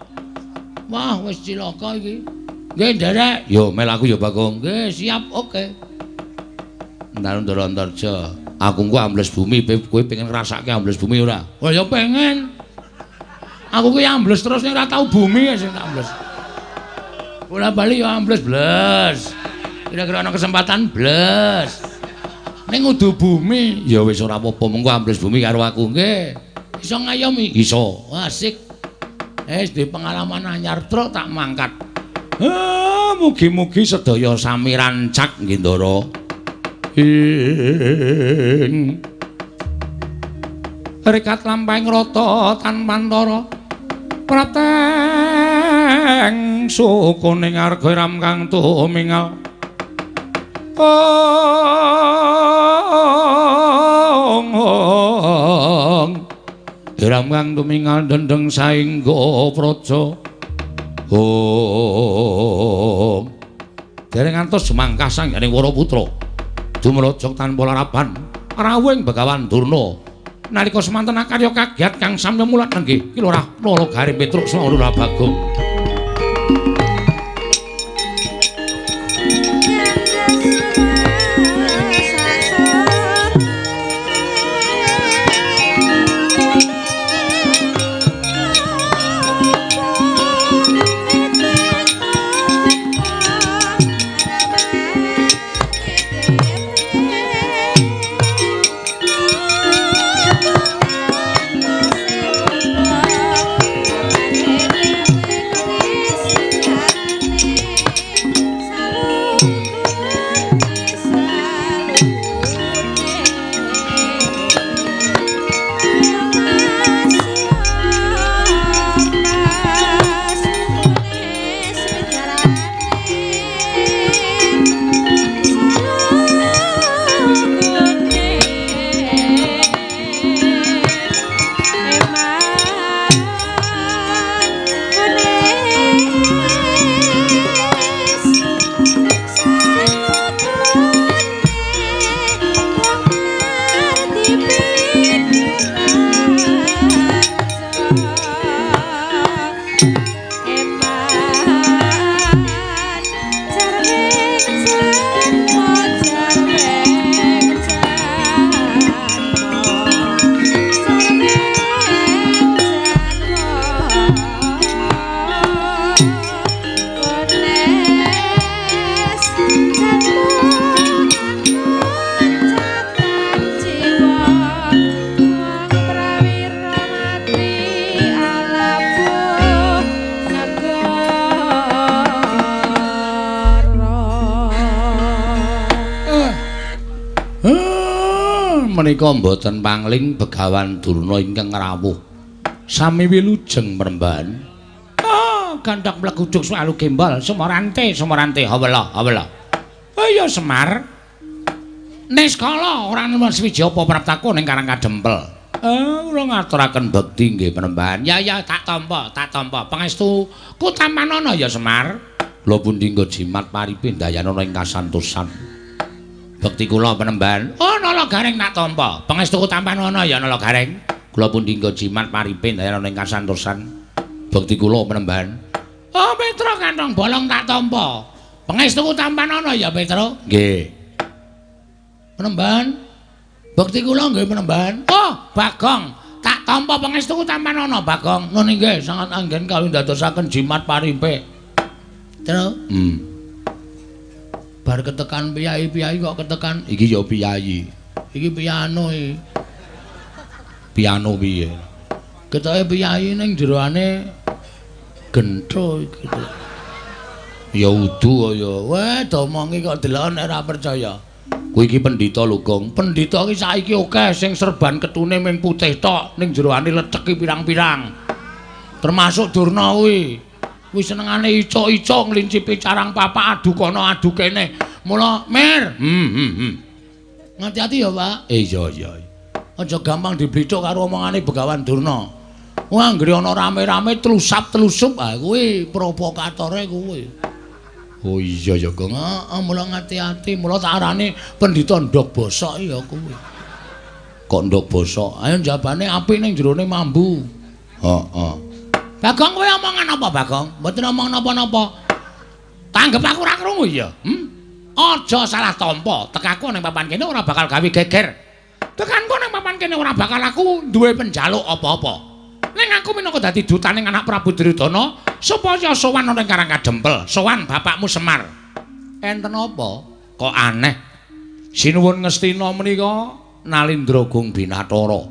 Wah, wis cilaka iki. Nggih, nderek. Yo mel aku ya, Bagong. Nggih, siap, oke. Ndara Antarja. Aku engko ambles bumi, kowe pengen ngrasake ambles bumi ora? Wah, ya pengen. Aku ki ambles terus ning ora tau bumi sing tak ambles. Bola bali ya ambles bles. Kira-kira ana kesempatan bles. Ning udu bumi. Ya wis ora apa-apa, mengko ambles bumi karo aku nggih. Iso ngayomi? Iso. Asik. Wis duwe pengalaman anyar truk tak mangkat. Mugi-mugi sedaya sami rancak nggih Ndara. Ing rekat lampahing rata tanpantara prateng sukuning arga ram kang tumingal. Ong ram kang tumingal dendeng saengga praja. Om dereng ngantos jemangkah sangganing Waraputra dumraja tanpa laraban rawuhing Begawan Durna. Nalika semanten akarya kagiat kang samya mulat nenggih Ki Lurah Nala Garing Petruk saha Lurah Bagong. Menika mboten pangling Begawan Durna ingkang rawuh. Sami wilujeng mremban. Gandhak mleguduk swalu gembal sumorante sumorante hawela hawela. Oh ya Semar. Niskala ora nemen swiji apa praptaku ning Karang Kadempel. Kula ngaturaken bekti nggih mremban. Ya ya tak tampa, tak tampa. Pangestu ku tampanana ya Semar. Kula pundi nggo jimat paripe ndayanana ing kasantosan. Bekti kula penemban. Oh Nala Gareng tak tampa. Pangestuku tampanana ya Nala Gareng. Kula pundi nggo jimat paripe ndayanana ing kasantosan. Bekti kula penemban. Oh Petro kantong bolong tak tampa. Pangestuku tampanana ya Petro. Nggih. Penemban. Bekti kula nggih penemban. Oh Bagong tak tampa pangestuku tampanana Bagong. Nun inggih sangat anggen kawin ndadosaken jimat paripe. Tro. Bar ketekan piyai-piyai kok ketekan iki ya piyai. Iki piano iki. Piano piye? Ketoke piyai ning jeroane gentho iki. Ya udu ya. Weh, domongi kok delok nek ora percaya. Kuwi iki pendhita lho, Gong. Pendhita iki saiki akeh sing serban ketune ming putih tok, ning jeroane leceki pirang-pirang. Termasuk Durna kuwi. Kuwi senengane icuk-icuk nglincipi carang papak adu kono adu kene. Mula Mir. Ngati-ati ya, Pak. Iya iya. Aja gampang diblithuk karo omongane Begawan Durna. Wah, anggere ana rame-rame tlusap-tlusup, ah kuwi provokatore kuwi. Oh iya ya, Gong. Heeh, mula ngati-ati, mula tak arani pendhita ndhog bosok ya kuwi. Kok ndhog bosok? Ayo jabane apik ning jerone mambu. Heeh. Bagong kowe omongan apa, Bagong? Mboten omong napa-napa. Tanggep aku ora krungu ya. Aja salah tampa. Tekaku ning papan kene ora bakal gawe geger. Tekanku ning papan kene ora bakal aku duwe penjaluk apa-apa. Ning aku minangka dadi dutaning anak Prabu Duryudana supaya sowan ana ing Karang Kadempel, sowan bapakmu Semar. Enten apa? Kok aneh. Sinuwun Ngastina menika Nalindra Gung Binathara.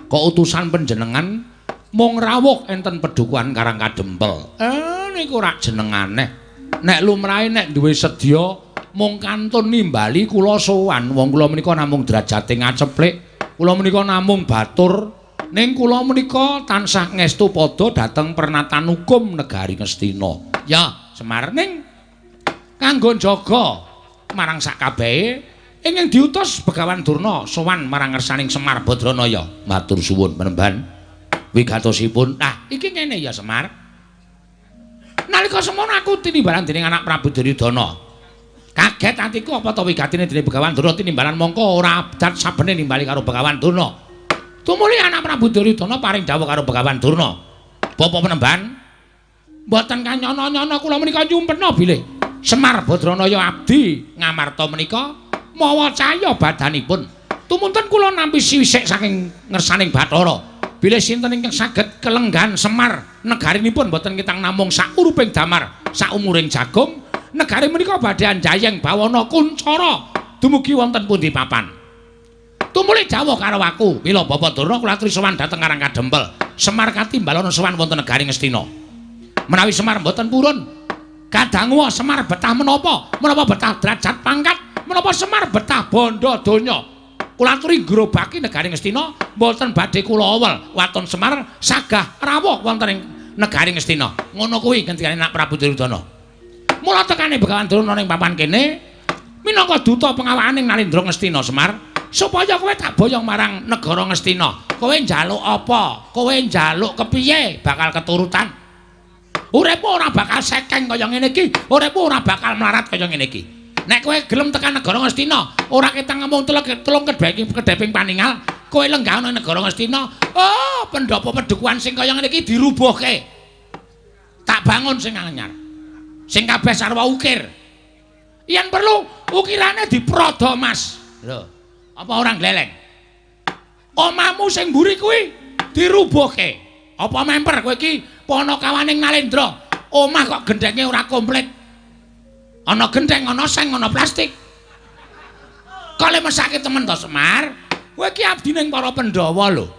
Kok utusan panjenengan mung rawuh enten pedukuhan Karang Kadempel. Niku rak jenengane. Nek lumrahe nek duwe sedya mung kantun nimbali kula sowan. Wong kula menika namung derajate ngaceplik, kula menika namung batur. Ning kula menika tansah ngestu padha dhateng pernatan hukum negari Ngastina. Ya, Semar, ning kanggo njaga marang sakabehe ingkang diutus Begawan Durna sowan marang ngersaning Semar Badranaya. Matur suwun Panembahan. Wigatosipun. Nah, iki ngene ya Semar. Nalika semono aku tinimbalan dening anak Prabu Duryudana. Kaget atiku apa ta wigatine dening Begawan Durna tinimbalan mongko ora abdat sabene nimbali karo Begawan Durna. Tumuli anak Prabu Duryudana paring dawuh karo Begawan Durna. Bapak Panembahan, mboten kanyono-nyono kula menika nyumpena bilih Semar Badranaya abdi Ngamarta menika mawa cahya badanipun. Tumunten kula nampi siwisik saking ngersaning Bathara. Bilih sinten ingkang saged kelenggahan Semar negarinipun mboten kitang namung sakuruping damar, saumuring jagung, negari menika badhe anjayeng bawana kuncara dumugi wonten pundi papan. Tumuli dawuh karo aku, mila Bapak Durna kula aturi sowan dhateng Karang Kadempel. Semar katimbalana sowan wonten negari Ngastina. Menawi Semar mboten purun, kadangu Semar betah menapa? Menapa betah derajat pangkat? Menapa Semar betah bondo donya? Kula aturi ngrobaki negari Ngastina, mboten badhe kula awel waton Semar sagah rawuh wonten ing negari Ngastina. Ngono kuwi ngendikane Nak Prabu Duryudana. Mula tekane Begawan Durna ning papan kene minangka duta pengawakaning Nalindra Ngastina Semar, supaya kowe tak boyong marang negara Ngastina. Kowe njaluk apa? Kowe njaluk kepiye bakal keturutan. Uripmu ora bakal sekeng kaya ngene iki, uripmu ora bakal melarat kaya ngene iki. Nek kowe gelem tekan negara Ngastina, ora ketang ngomong telung kedheping paningal, kowe lenggah ana negara Ngastina, oh pendopo pedukuhan sing kaya ngene iki dirubuhke. Tak bangun sing anyar. Sing kabeh sarwa ukir. Yen perlu ukirane diprodo, Mas. Lho, apa ora gleleng? Omahmu sing mburi kuwi dirubuhke. Apa memper kowe iki panakawaning Nalendra? Omah kok gendhenge ora komplit. Ana gendheng, ana seng, ana plastik. Kok le mesake temen to, Semar? Kowe iki abdi ning para Pandhawa lho.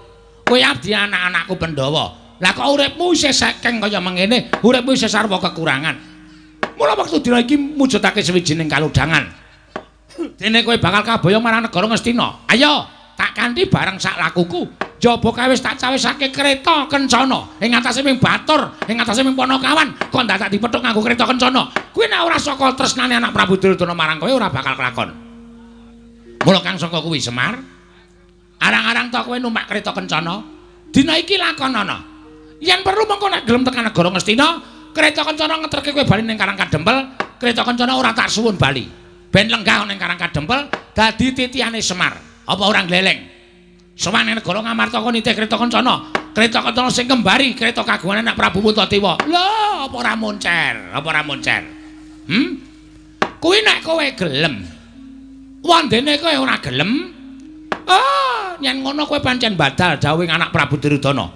Kowe abdi anak-anakku Pandhawa. Lah kok uripmu isih sekeng kaya mengene, uripmu isih sarwa kekurangan. Mula wektu dina iki mujudake sawijining kalodhangan. Dene kowe bakal kaboyong marang negara Ngastina. Ayo, tak kanthi bareng sak lakuku. Jaba kae wis tak cawisake kereta kencana. Ing atase ming batur, ing atase ming panakawan, kok dadak dipethuk nganggo kereta kencana. Kuwi nek ora saka tresnane anak Prabu Duryudana marang kowe ora bakal kelakon. Mula kang saka kuwi Semar, arang-arang to kowe numpak kereta kencana, dina iki lakonana. Yen perlu mengko nek gelem tekan negara Ngastina, kereta kencana ngeterke kowe bali ning Karang Kadempel, kereta kencana ora tak suwun bali. Ben lenggah ning Karang Kadempel dadi titihane Semar. Apa ora gleleng? Sowan ning negara Ngamarta kon nitih kereta kencana. Kereta kencana sing kembari kereta kagungan anak Prabu Puntadewa. Lho, apa ora moncer? Apa ora moncer? Kuwi nek kowe gelem. Wandene kowe ora gelem. Ah, yen ngono kowe pancen badal dawuhing anak Prabu Duryudana.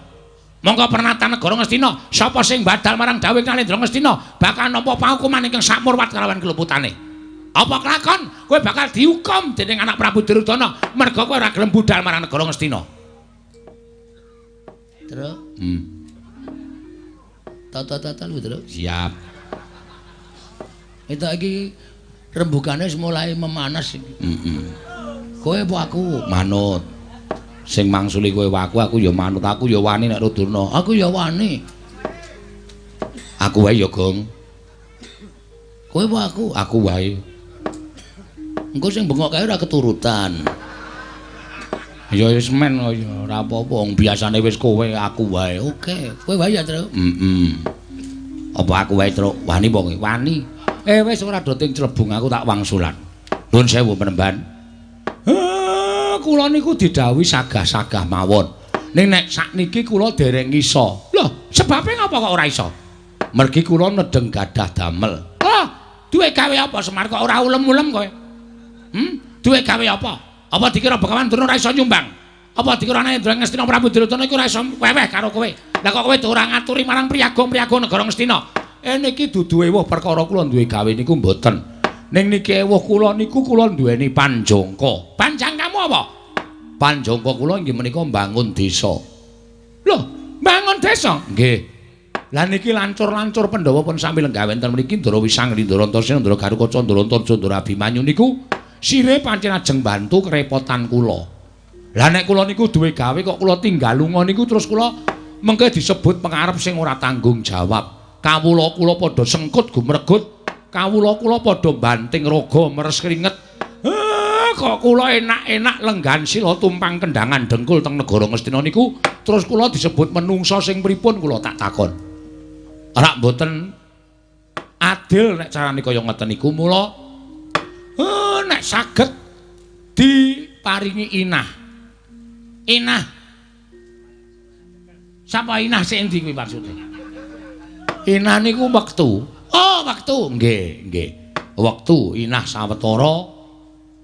Monggo pernatan negara Ngastina, sapa sing badal marang dawuhing Nalendra Ngastina bakal nampa paukuman ingkang sakmurwat kalawan keluputane. Apa kelakon kowe bakal dihukum dening anak Prabu Duryudana merga kowe ora gelem budal marang negara Ngastina. Truk. Tata-tata lho, Truk. Siap. Itu iki rembugane wis mulai memanas iki. Heeh. Kowe apa aku? Manut. Sing mangsuli kowe aku ya manut, aku ya wani nek Durna. Aku ya wani. Aku wae ya, Gong. Kowe apa aku? Aku wae. Engko sing bengok kae ora keturutan. Ya wis men ya ora apa-apa, wong biasane wis kowe aku wae. Oke, kowe wae ya, Truk. Heeh. Apa aku wae, Truk? Wani apa kowe? Wani. Wis ora do ting clebung aku tak wangsulan. Nuwun sewu Panembahan. Kula niku didhawuhi sagah-sagah mawon. Ning nek sakniki kula dereng iso. Lho, sebabe ngapa kok ora iso? Mergi kula nedeng gadah damel. Lho, duwe gawe apa Semar kok ora ulem-ulem kowe? Duwe gawe apa? Apa dikira Begawan Durna ora iso nyumbang? Apa dikira Nalendra Ngastina Prabu Duryudana iku ora iso weweh karo kowe? Lah kok kowe ora ngaturi marang priyagung-priyagung negara Ngastina? Niki dudu ewuh perkara kula duwe gawe niku mboten. Ning niki ewuh kula niku kula duweni panjangka. Panjangkamu apa? Panjangka kula inggih menika mbangun desa. Lho, mbangun desa? Nggih. Lah niki lancur-lancur Pandhawa pun sami lenggah wonten mriki Ndara Wisangri, Ndara Antasena, Ndara Garukaca, Ndara Antarja, Ndara Abimanyu niku sire pancen ajeng bantu kerepotan kula. Lah nek kula niku duwe gawe kok kula tinggal lunga niku terus kula mengke disebut pengarep sing ora tanggung jawab. Kawula kula padha sengkut gumregut, kawula kula padha banting raga meres kringet. Kok kula enak-enak lenggan sila tumpang kendangan dengkul teng negara Ngastina niku terus kula disebut menungsa sing pripun kula tak takon. Rak mboten adil nek carane kaya ngeten niku mula nek saged diparingi inah. Inah. Sapa inah sing endi kuwi maksude? Inah niku wektu. Oh, wektu. Nggih, nggih. Wektu inah sawetara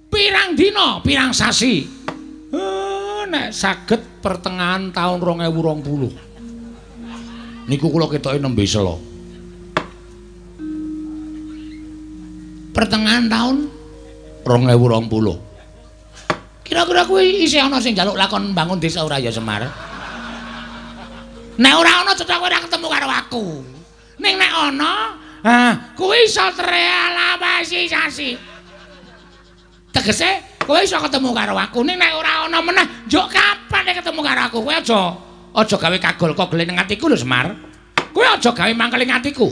pirang dina, pirang sasi. Nek saged pertengahan taun 2020. Niku kula ketoke nembe sela. Pertengahan taun 2020. Kira-kira kuwi isih ana sing njaluk lakon mbangun desa ora ya Semar? Nek ora ana cetha kowe ora ketemu karo aku. Ning nek ana, ah kuwi iso terrealisasi. Tegese kowe iso ketemu karo aku, ning nek ora ana meneh, njuk kapan nek ketemu karo aku? Kowe aja gawe kagol kogel ning atiku lho Semar. Kowe aja gawe mangkel ing atiku.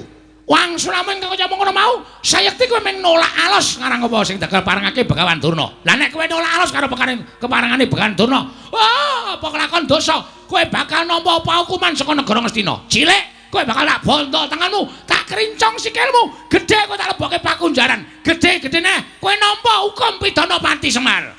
Wangsulamu ingkang kaya ngono mau, sayekti kowe mung nolak alos ngarang apa sing bakal parengake Begawan Durna. Lah nek kowe nolak alos karo keparengane Begawan Durna, wah apa kelakon dosa, kowe bakal nampa paukuman saka negara Ngastina. Cilik kowe bakal tak bondo tanganmu, tak krincong sikilmu, gedhe kowe tak lebokke pakunjaran. Gedhe-gedhene kowe nampa hukum pidana pati Semar.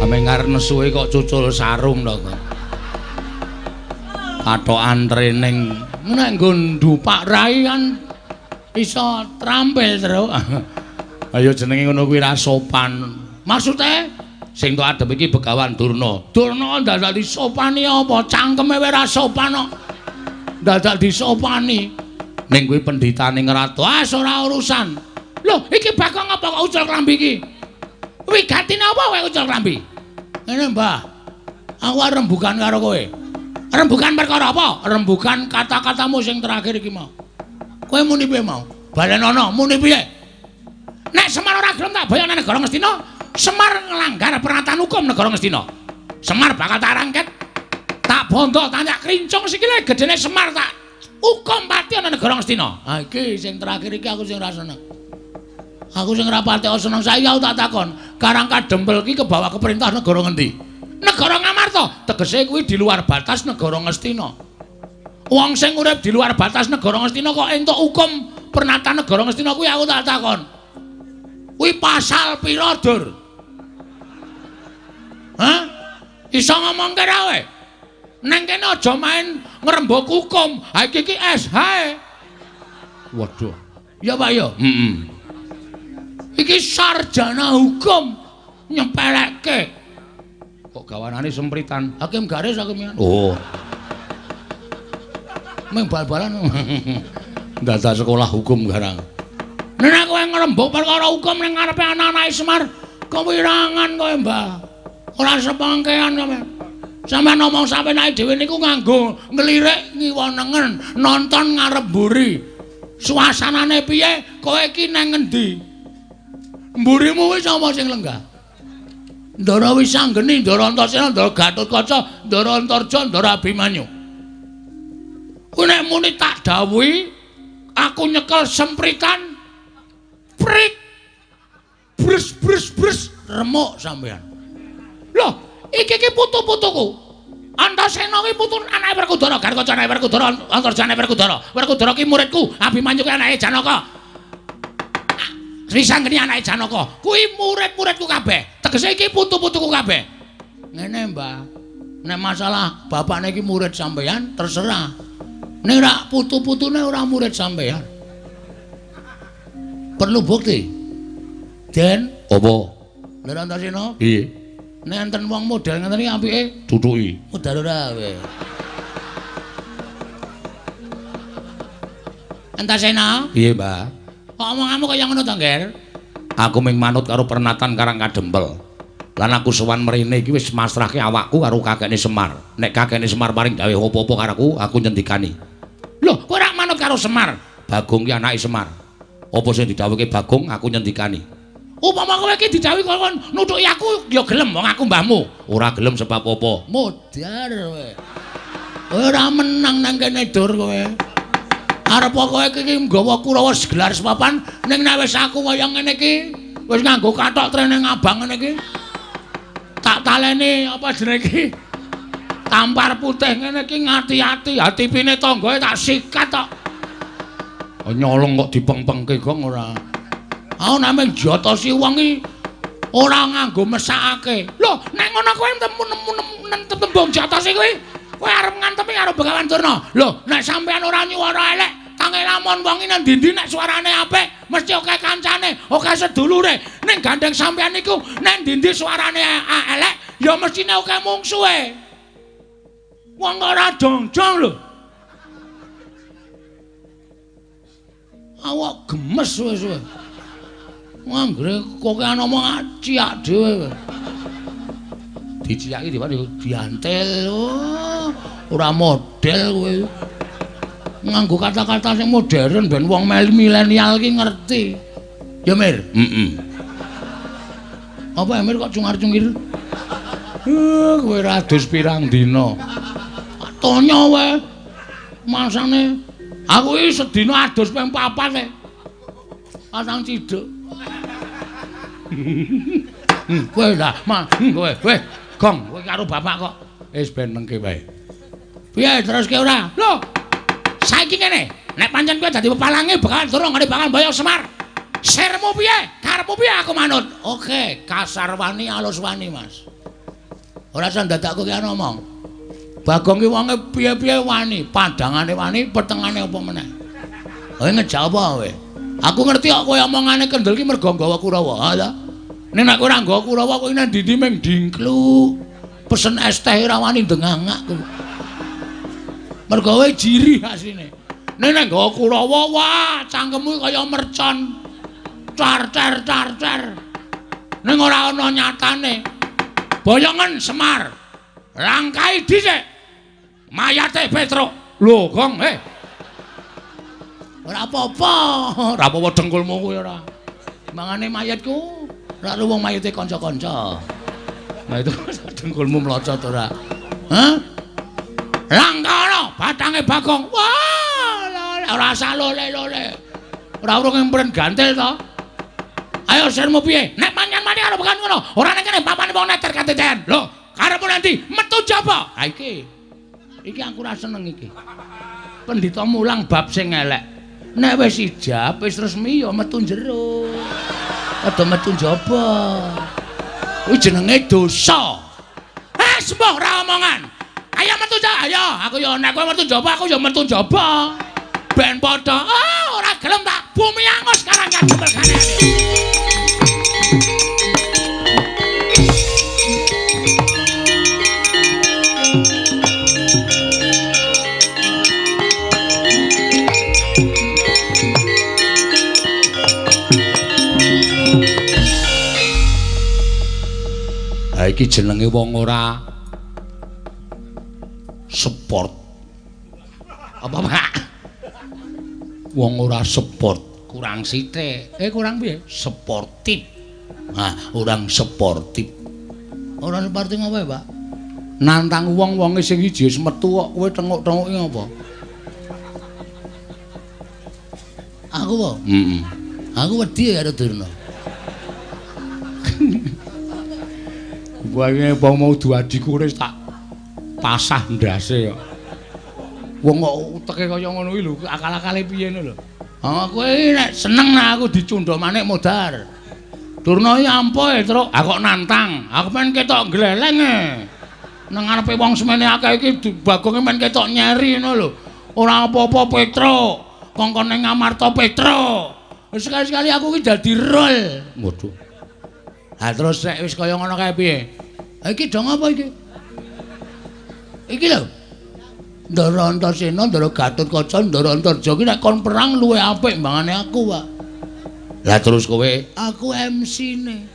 Amengar nesuwe kok cucul sarung to kok. Kathokan training nek nggo ndupak rai kan iso trampil terus. Ayo jenenge ngono kuwi ra sopan. Maksude sing tok adep iki Begawan Durna. Durna dadak disopani apa? Cangkeme wae ra sopan kok. Dadak disopani. Ning kuwi pendhitane ngratu. Ah ora urusan. Lho, iki Bagong apa kok ucul klambi iki? Wigatine apa kowe ucul klambi? Ngene, Mbah. Aku arep rembugan karo kowe. Rembugan perkara apa? Rembugan kata-katamu sing terakhir iki mau. Kowe muni piye mau? Balenono, muni piye? Nek Semar ora gelem tak boyong nang negara Ngastina, Semar nglanggar peraturan hukum negara Ngastina. Semar bakal tak rangket, tak bondo, tak krincong sikile gedene Semar tak hukum pati ana negara Ngastina. Ha iki sing terakhir iki aku sing ora seneng. Aku sing ora pati seneng saiki aku tak takon, Karang Kadempel iki kebawa ke perintah negara ngendi? Negara Ngamarta. Tegese kuwi di luar batas negara Ngastina. Wong sing urip di luar batas negara Ngastina kok entuk hukum pernatan negara Ngastina kuwi aku tak takon. Kuwi pasal pira, Dur? Hah? Iso ngomongke ra kowe? Nang kene aja main ngrembug hukum. Ha iki iki SH. Waduh. Ya Pak ya? Heeh. Iki sarjana hukum nyepelekke. Kok gawanane sempritan? Hakim garis hakim. Oh. Meng bal-balan. Dadak sekolah hukum garang. Nek kowe ngrembug perkara hukum ning ngarepe anak-anake Semar, kewirangan kowe, Mbah. Ora sepengkean sampean. Sampeyan ngomong sampeyan dhewe niku nganggo nglirik ngiwa nengen, nonton ngarep mburi. Suasanane piye? Kowe iki nang ngendi? Mburimu wis sapa sing lenggah? Ndara Wisanggeni, Ndara Antasena, Ndara Gatotkaca, Ndara Antarja, Ndara Abimanyu. Kuwi nek muni tak dawuhi, aku nyekel sempritan prik brus brus brus remuk sampean. Loh, iki iki putu-putuku. Antasena ki putu anake Werkudara, Gatotkaca anake Werkudara, Antarja anake Werkudara. Werkudara ki muridku, Abimanyu ki anake Janaka. Wisanggeni anake Janaka. Kuwi murid-muridku kabeh. Tegese iki putu-putuku kabeh. Ngene, Mbah. Nek masalah bapakne iki murid sampean terserah. Nek ora putu-putune ora murid sampean. Perlu bukti. Den, apa? Lha Antasena? Piye? Nek enten wong model ngeten iki apike tutuki. Modal ora kowe. Antasena? Piye, Mbah? Kok omonganmu kaya ngono to, Ngger? Aku ming manut karo pernatan Karang Kadempel. Lan aku sowan mrene iki wis masrahke awakku karo kakekne Semar. Nek kakekne Semar paring dawuh apa-apa karo aku, aku nyendikani. Lho, kowe ora manut karo Semar? Bagong ki anake Semar. Apa sing didhawuhke Bagong, aku nyendikani. Upama kowe iki didhawuhi kon nutuki aku ya gelem wong aku mbahmu. Ora gelem sebab apa? Modar kowe. Kowe ora menang nang kene dur kowe. Arep kowe iki nggawa Kurawa gelar sepapan ning nek wis aku kaya ngene iki, wis nganggo kathok trene ngabang ngene iki. Tak taleni apa jenenge iki? Tampar putih ngene iki ngati-ati, hatipine tanggae tak sikat tok. Nyolong kok dipengpengke gong ora. Aku namung jotosi wong iki ora nganggo mesakake. Lho, nek ngono kowe tembung jotosi kuwi, kowe arep ngantemi karo Begawan Durna. Lho, nek sampean ora nyuwara elek, tange lamun wong iki nang ndi-ndi nek suarane apik, mesti akeh kancane, akeh sedulure. Ning gandeng sampean niku nek ndi-ndi suarane elek, ya mestine akeh mungsuhe. Wong ora jongjong lho. Awak gemes wis kowe. Anggere kokean omong ciak dhewe. Diciaki diantel. Oh, ora model kowe. Nganggo kata-kata sing modern ben wong milenial ki ngerti. Ya Mir? Heeh. Apa Mir kok cungar-cungir? Kowe ra adus pirang dina. Tonya wae. Masane aku iki sedina adus ping 4 e. Pasang ciduk. Kowe lah, kowe, kowe gong, kowe karo bapak kok. Wis ben nengke wae. Piye teruske ora? Lho. Saiki ngene, nek pancen kowe dadi pepalange bakal durung ngene bakal mboyong Semar. Sirmu piye? Karepmu piye aku manut? Oke, kasar wani alus wani, Mas. Ora usah dadak kowe ngomong. Bagong ki wonge piye-piye wani, padangane wani, petengane apa meneh. Kowe ngejak apa kowe? Aku ngerti kok kowe omongane kendel ki mergo nggawa Kurawa, ha ta? Nek nek ora nggawa Kurawa kowe nang ndi-ndi ming dingkluk. Pesen es teh ora wani ndengangak kowe. Mergo kowe jirih asline. Nek nek nggawa Kurawa, wah, cangkemmu kaya mercon. Car car car car. Ning ora ana nyatane. Boyongen Semar. Langkai dhisik. Mayate Petruk. Lho, Gong, Ora apa-apa, ora apa-apa dengkulmu kuwi ora. Mangane mayatku, ora wong mayate kanca-kanca. Nah itu dengkulmu mlocot ora. Hah? Langkana batange Bagong. Wah, ora usah lole-lole. Ora urung empren gantil to. Ayo sirmu piye? Nek manyan mati karo bekan ngono, ora nek kene papane wong neter kateten. Lho, karepmu nanti metu jaba. Ha iki. Iki aku ora seneng iki. Pendhita mulang bab sing elek. Nek wis ijab, wis resmi ya metu jero. Aja metu njaba. Kuwi jenenge dosa. Eh, sembuh ora omongan. Ayo metu ayo, aku ya nek kowe metu njaba, aku ya metu njaba. Ben padha. Ah, ora gelem tak bumi angus karang kadempel kane. Ha iki jenenge wong ora sport. Apa, Pak? Wong ora sport, kurang sithik. Kurang piye? Sportif. Nah, orang sportif. Ora sportif apa, Pak? Nantang wong-wonge sing iji wis metu kok kowe tenguk-tenguki apa? Aku apa? Heeh. Aku wedi karo Durna. Wae apa mau duadiku wis tak pasah ndase kok. Wong kok uteke kaya ngono kuwi lho, akal-akale piye ngono lho. Ha kowe nek seneng nek aku dicundha manik modar. Durna iki ampuh e, Truk. Aku kok nantang. Aku men ketok gleleng e. Nang ngarepe wong semene akeh iki Bagonge men ketok nyeri ngono lho. Ora apa-apa Petruk. Kongkon ning Ngamarta Petruk. Sekali-sekali aku ki dadi rol. Waduh. Ha terus nek wis kaya ngono kae piye? Iki dong apa iki? Iki lho. Ndara Antasena, Ndara Gatotkaca, Ndara Antarja ki nek kon perang luwih apik mbangane aku, Pak. Lah terus kowe? Aku MC-ne.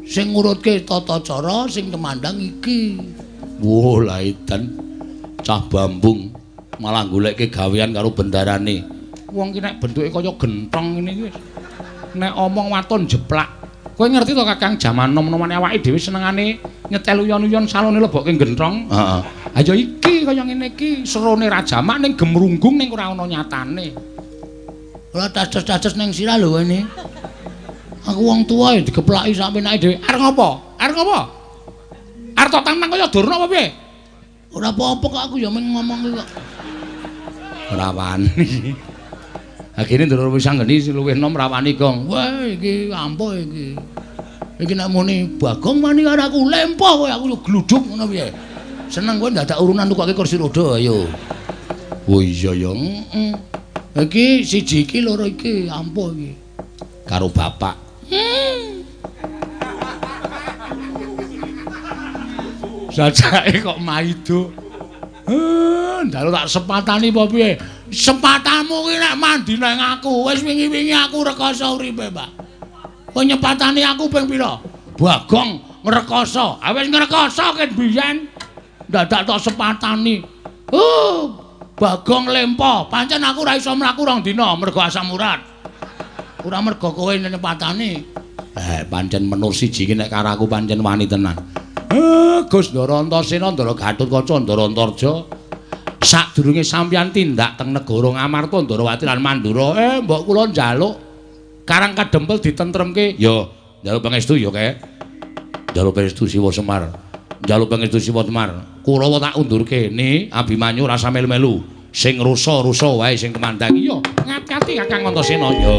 Sing ngurutke tata cara, sing temandang iki. Wah, lah edan. Cah bambung malah golekke gawean karo bendarane. Wong ki nek bentuke kaya genthong ngene iki wis. Nek omong waton jeplak. Kowe ngerti to Kakang, jaman nom-nomane awake dhewe senengane nyetel uyon-uyon salone lebokke genthong. Heeh. Ha ya iki kaya ngene iki, serone ra jamak ning gemrunggung ning ora ana nyatane. Ora taces-taces ning sirah lho ini. Aku wong tuwa ya digeplaki sak penake dhewe. Arep ngopo? Arep ngopo? Arep tok tantang kaya Durna apa piye? Ora apa-apa kok aku ya mung ngomong ki kok. Ora wani. Ha kene Ndara wis anggeni luwih enom ra wani, Gong. Wah, iki ampuh iki. Iki nek muni Bagong wani karo aku lempoh kowe aku gluduk ngono piye. Seneng kowe ndadak urunan tukoke kursi roda ayo. Oh iya ya. Heeh. Iki siji iki loro iki ampuh iki. Karo bapak. Jajake kok maido. Ndalu tak sepatani apa piye? Sepatamu ki nek mandi nang aku, wis wingi-wingi aku rekoso uripe, Pak. Kowe nyepatani aku ping pira? Bagong ngrekoso. Ha wis ngrekoso ket biyen. Dadak tok sepatani. Bagong lempo. Pancen aku ora iso mlaku rong dina mergo asam urat. Ora mergo kowe nyepatani. Pancen menur siji ki nek karo aku pancen wani tenan. Gus Ndara Antasena, Ndara Gatotkaca, Ndara Antarja. Sadurunge sampeyan tindak teng negara Ngamarta, Ndarawati lan Mandura, mbok kula njaluk Karang Kadempel ditentremke. Ya, njaluk pangestu ya, Kek. Njaluk pangestu Siwa Semar. Njaluk pangestu Siwa Semar. Kurawa tak undurke, ni Abimanyu rasa melu-melu. Sing rusa-rusa wae sing kemandang. Iya, ngati-ati Kakang Antasena ya.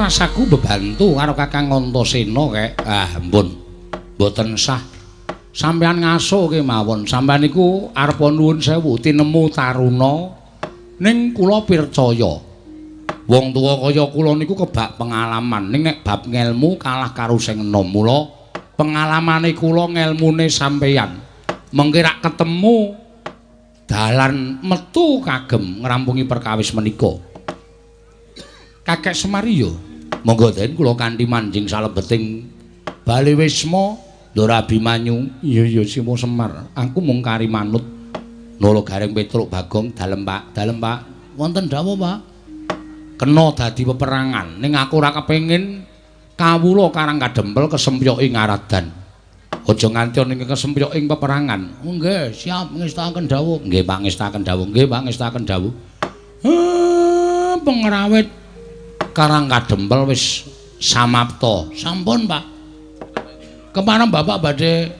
Rasaku bebantu karo Kakang Antasena kek. Ah, ampun. Mboten sah. Sampeyan ngaso kemawon. Sampeyan niku arepa nuwun sewu tinemu taruna ning kula pircaya. Wong tuwa kaya kula niku kebak pengalaman ning nek bab ngelmu kalah karo sing enom. Mula pengalamane kula ngelmune sampeyan. Mengke rak ketemu dalan metu kagem ngrampungi perkawis menika. Kakek Semar ya. Monggo den kula kanthi manjing salebeting Bale Wisma Ndara Abimanyu. Iya iya Siwa Semar, aku mung kari manut. Nala Gareng Petruk Bagong, dalem Pak, dalem Pak. Wonten dawuh Pak. Kena dadi peperangan ning aku ora kepengin kawula Karang Kadempel kesempyoki ngaradan. Aja nganti ana ing kesempyok ing peperangan. Oh, nggih, siap ngestakaken dawuh. Nggih, Pak, ngestakaken dawuh. Nggih, Pak, ngestakaken dawuh. Pengrawit Karang Kadempel wis samapta. Sampun, Pak. Kepareng Bapak badhe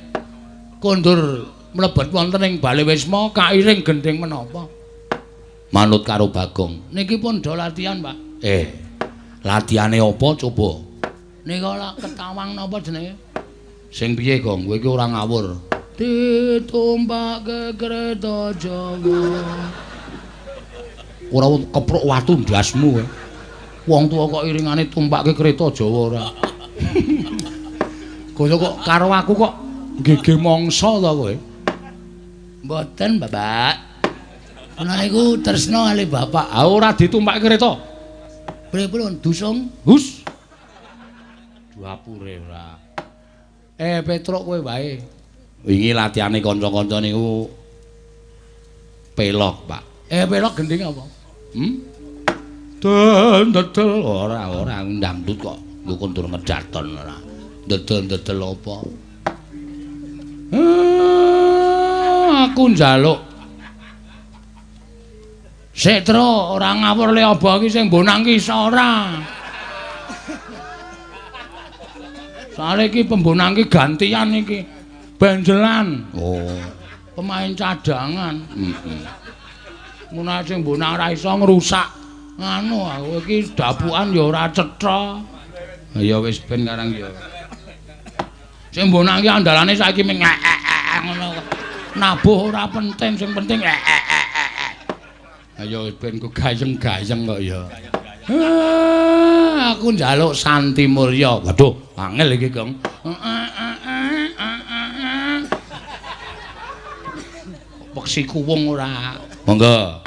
kondur mlebet wonten ing Bale Wisma kairing gendhing menapa? Manut karo Bagong. Niki pun do latihan, Pak. Latihane apa coba? Nika lak ketawang napa jenenge? Sing piye, Gong? Kowe iki ora ngawur. Ditumpake kereta Jawa. Ora kepruk watu ndasmu kowe. Wong tuwa kok iringane tumpake kereta Jawa ora. Kaya kok karo aku kok gege mangsa ta kowe? Mboten, Bapak. Kula niku tresna kali Bapak. Ah ora ditumpake kereta. Pripun dusung? Hus. Duapure ora. Petruk kowe wae. Wingi latihane kanca-kanca niku pelok, Pak. Pelok gending apa? Dedel ora ora ndangdut kok. Nggo kondur ngedaton ora. Dedel-dedel apa? Aku njaluk. Sik, Tru, ora ngawur le apa iki sing mbonang ki iso ora. Soale iki pembonang ki gantian iki. Benjelan. Oh, pemain cadangan. Heeh. Ngono sing mbonang ora iso ngrusak. Nganu aku iki dapukan ya ora cetha. Ya wis ben karang ya. Sing mbonang ki andalane saiki ming ngono. Nabuh ora penting, sing penting Ayo ben ku gayeng-gayeng kok ya. Aku njaluk Santi Mulya. Waduh, angel iki, Gong. Peksi kuwung ora. Monggo.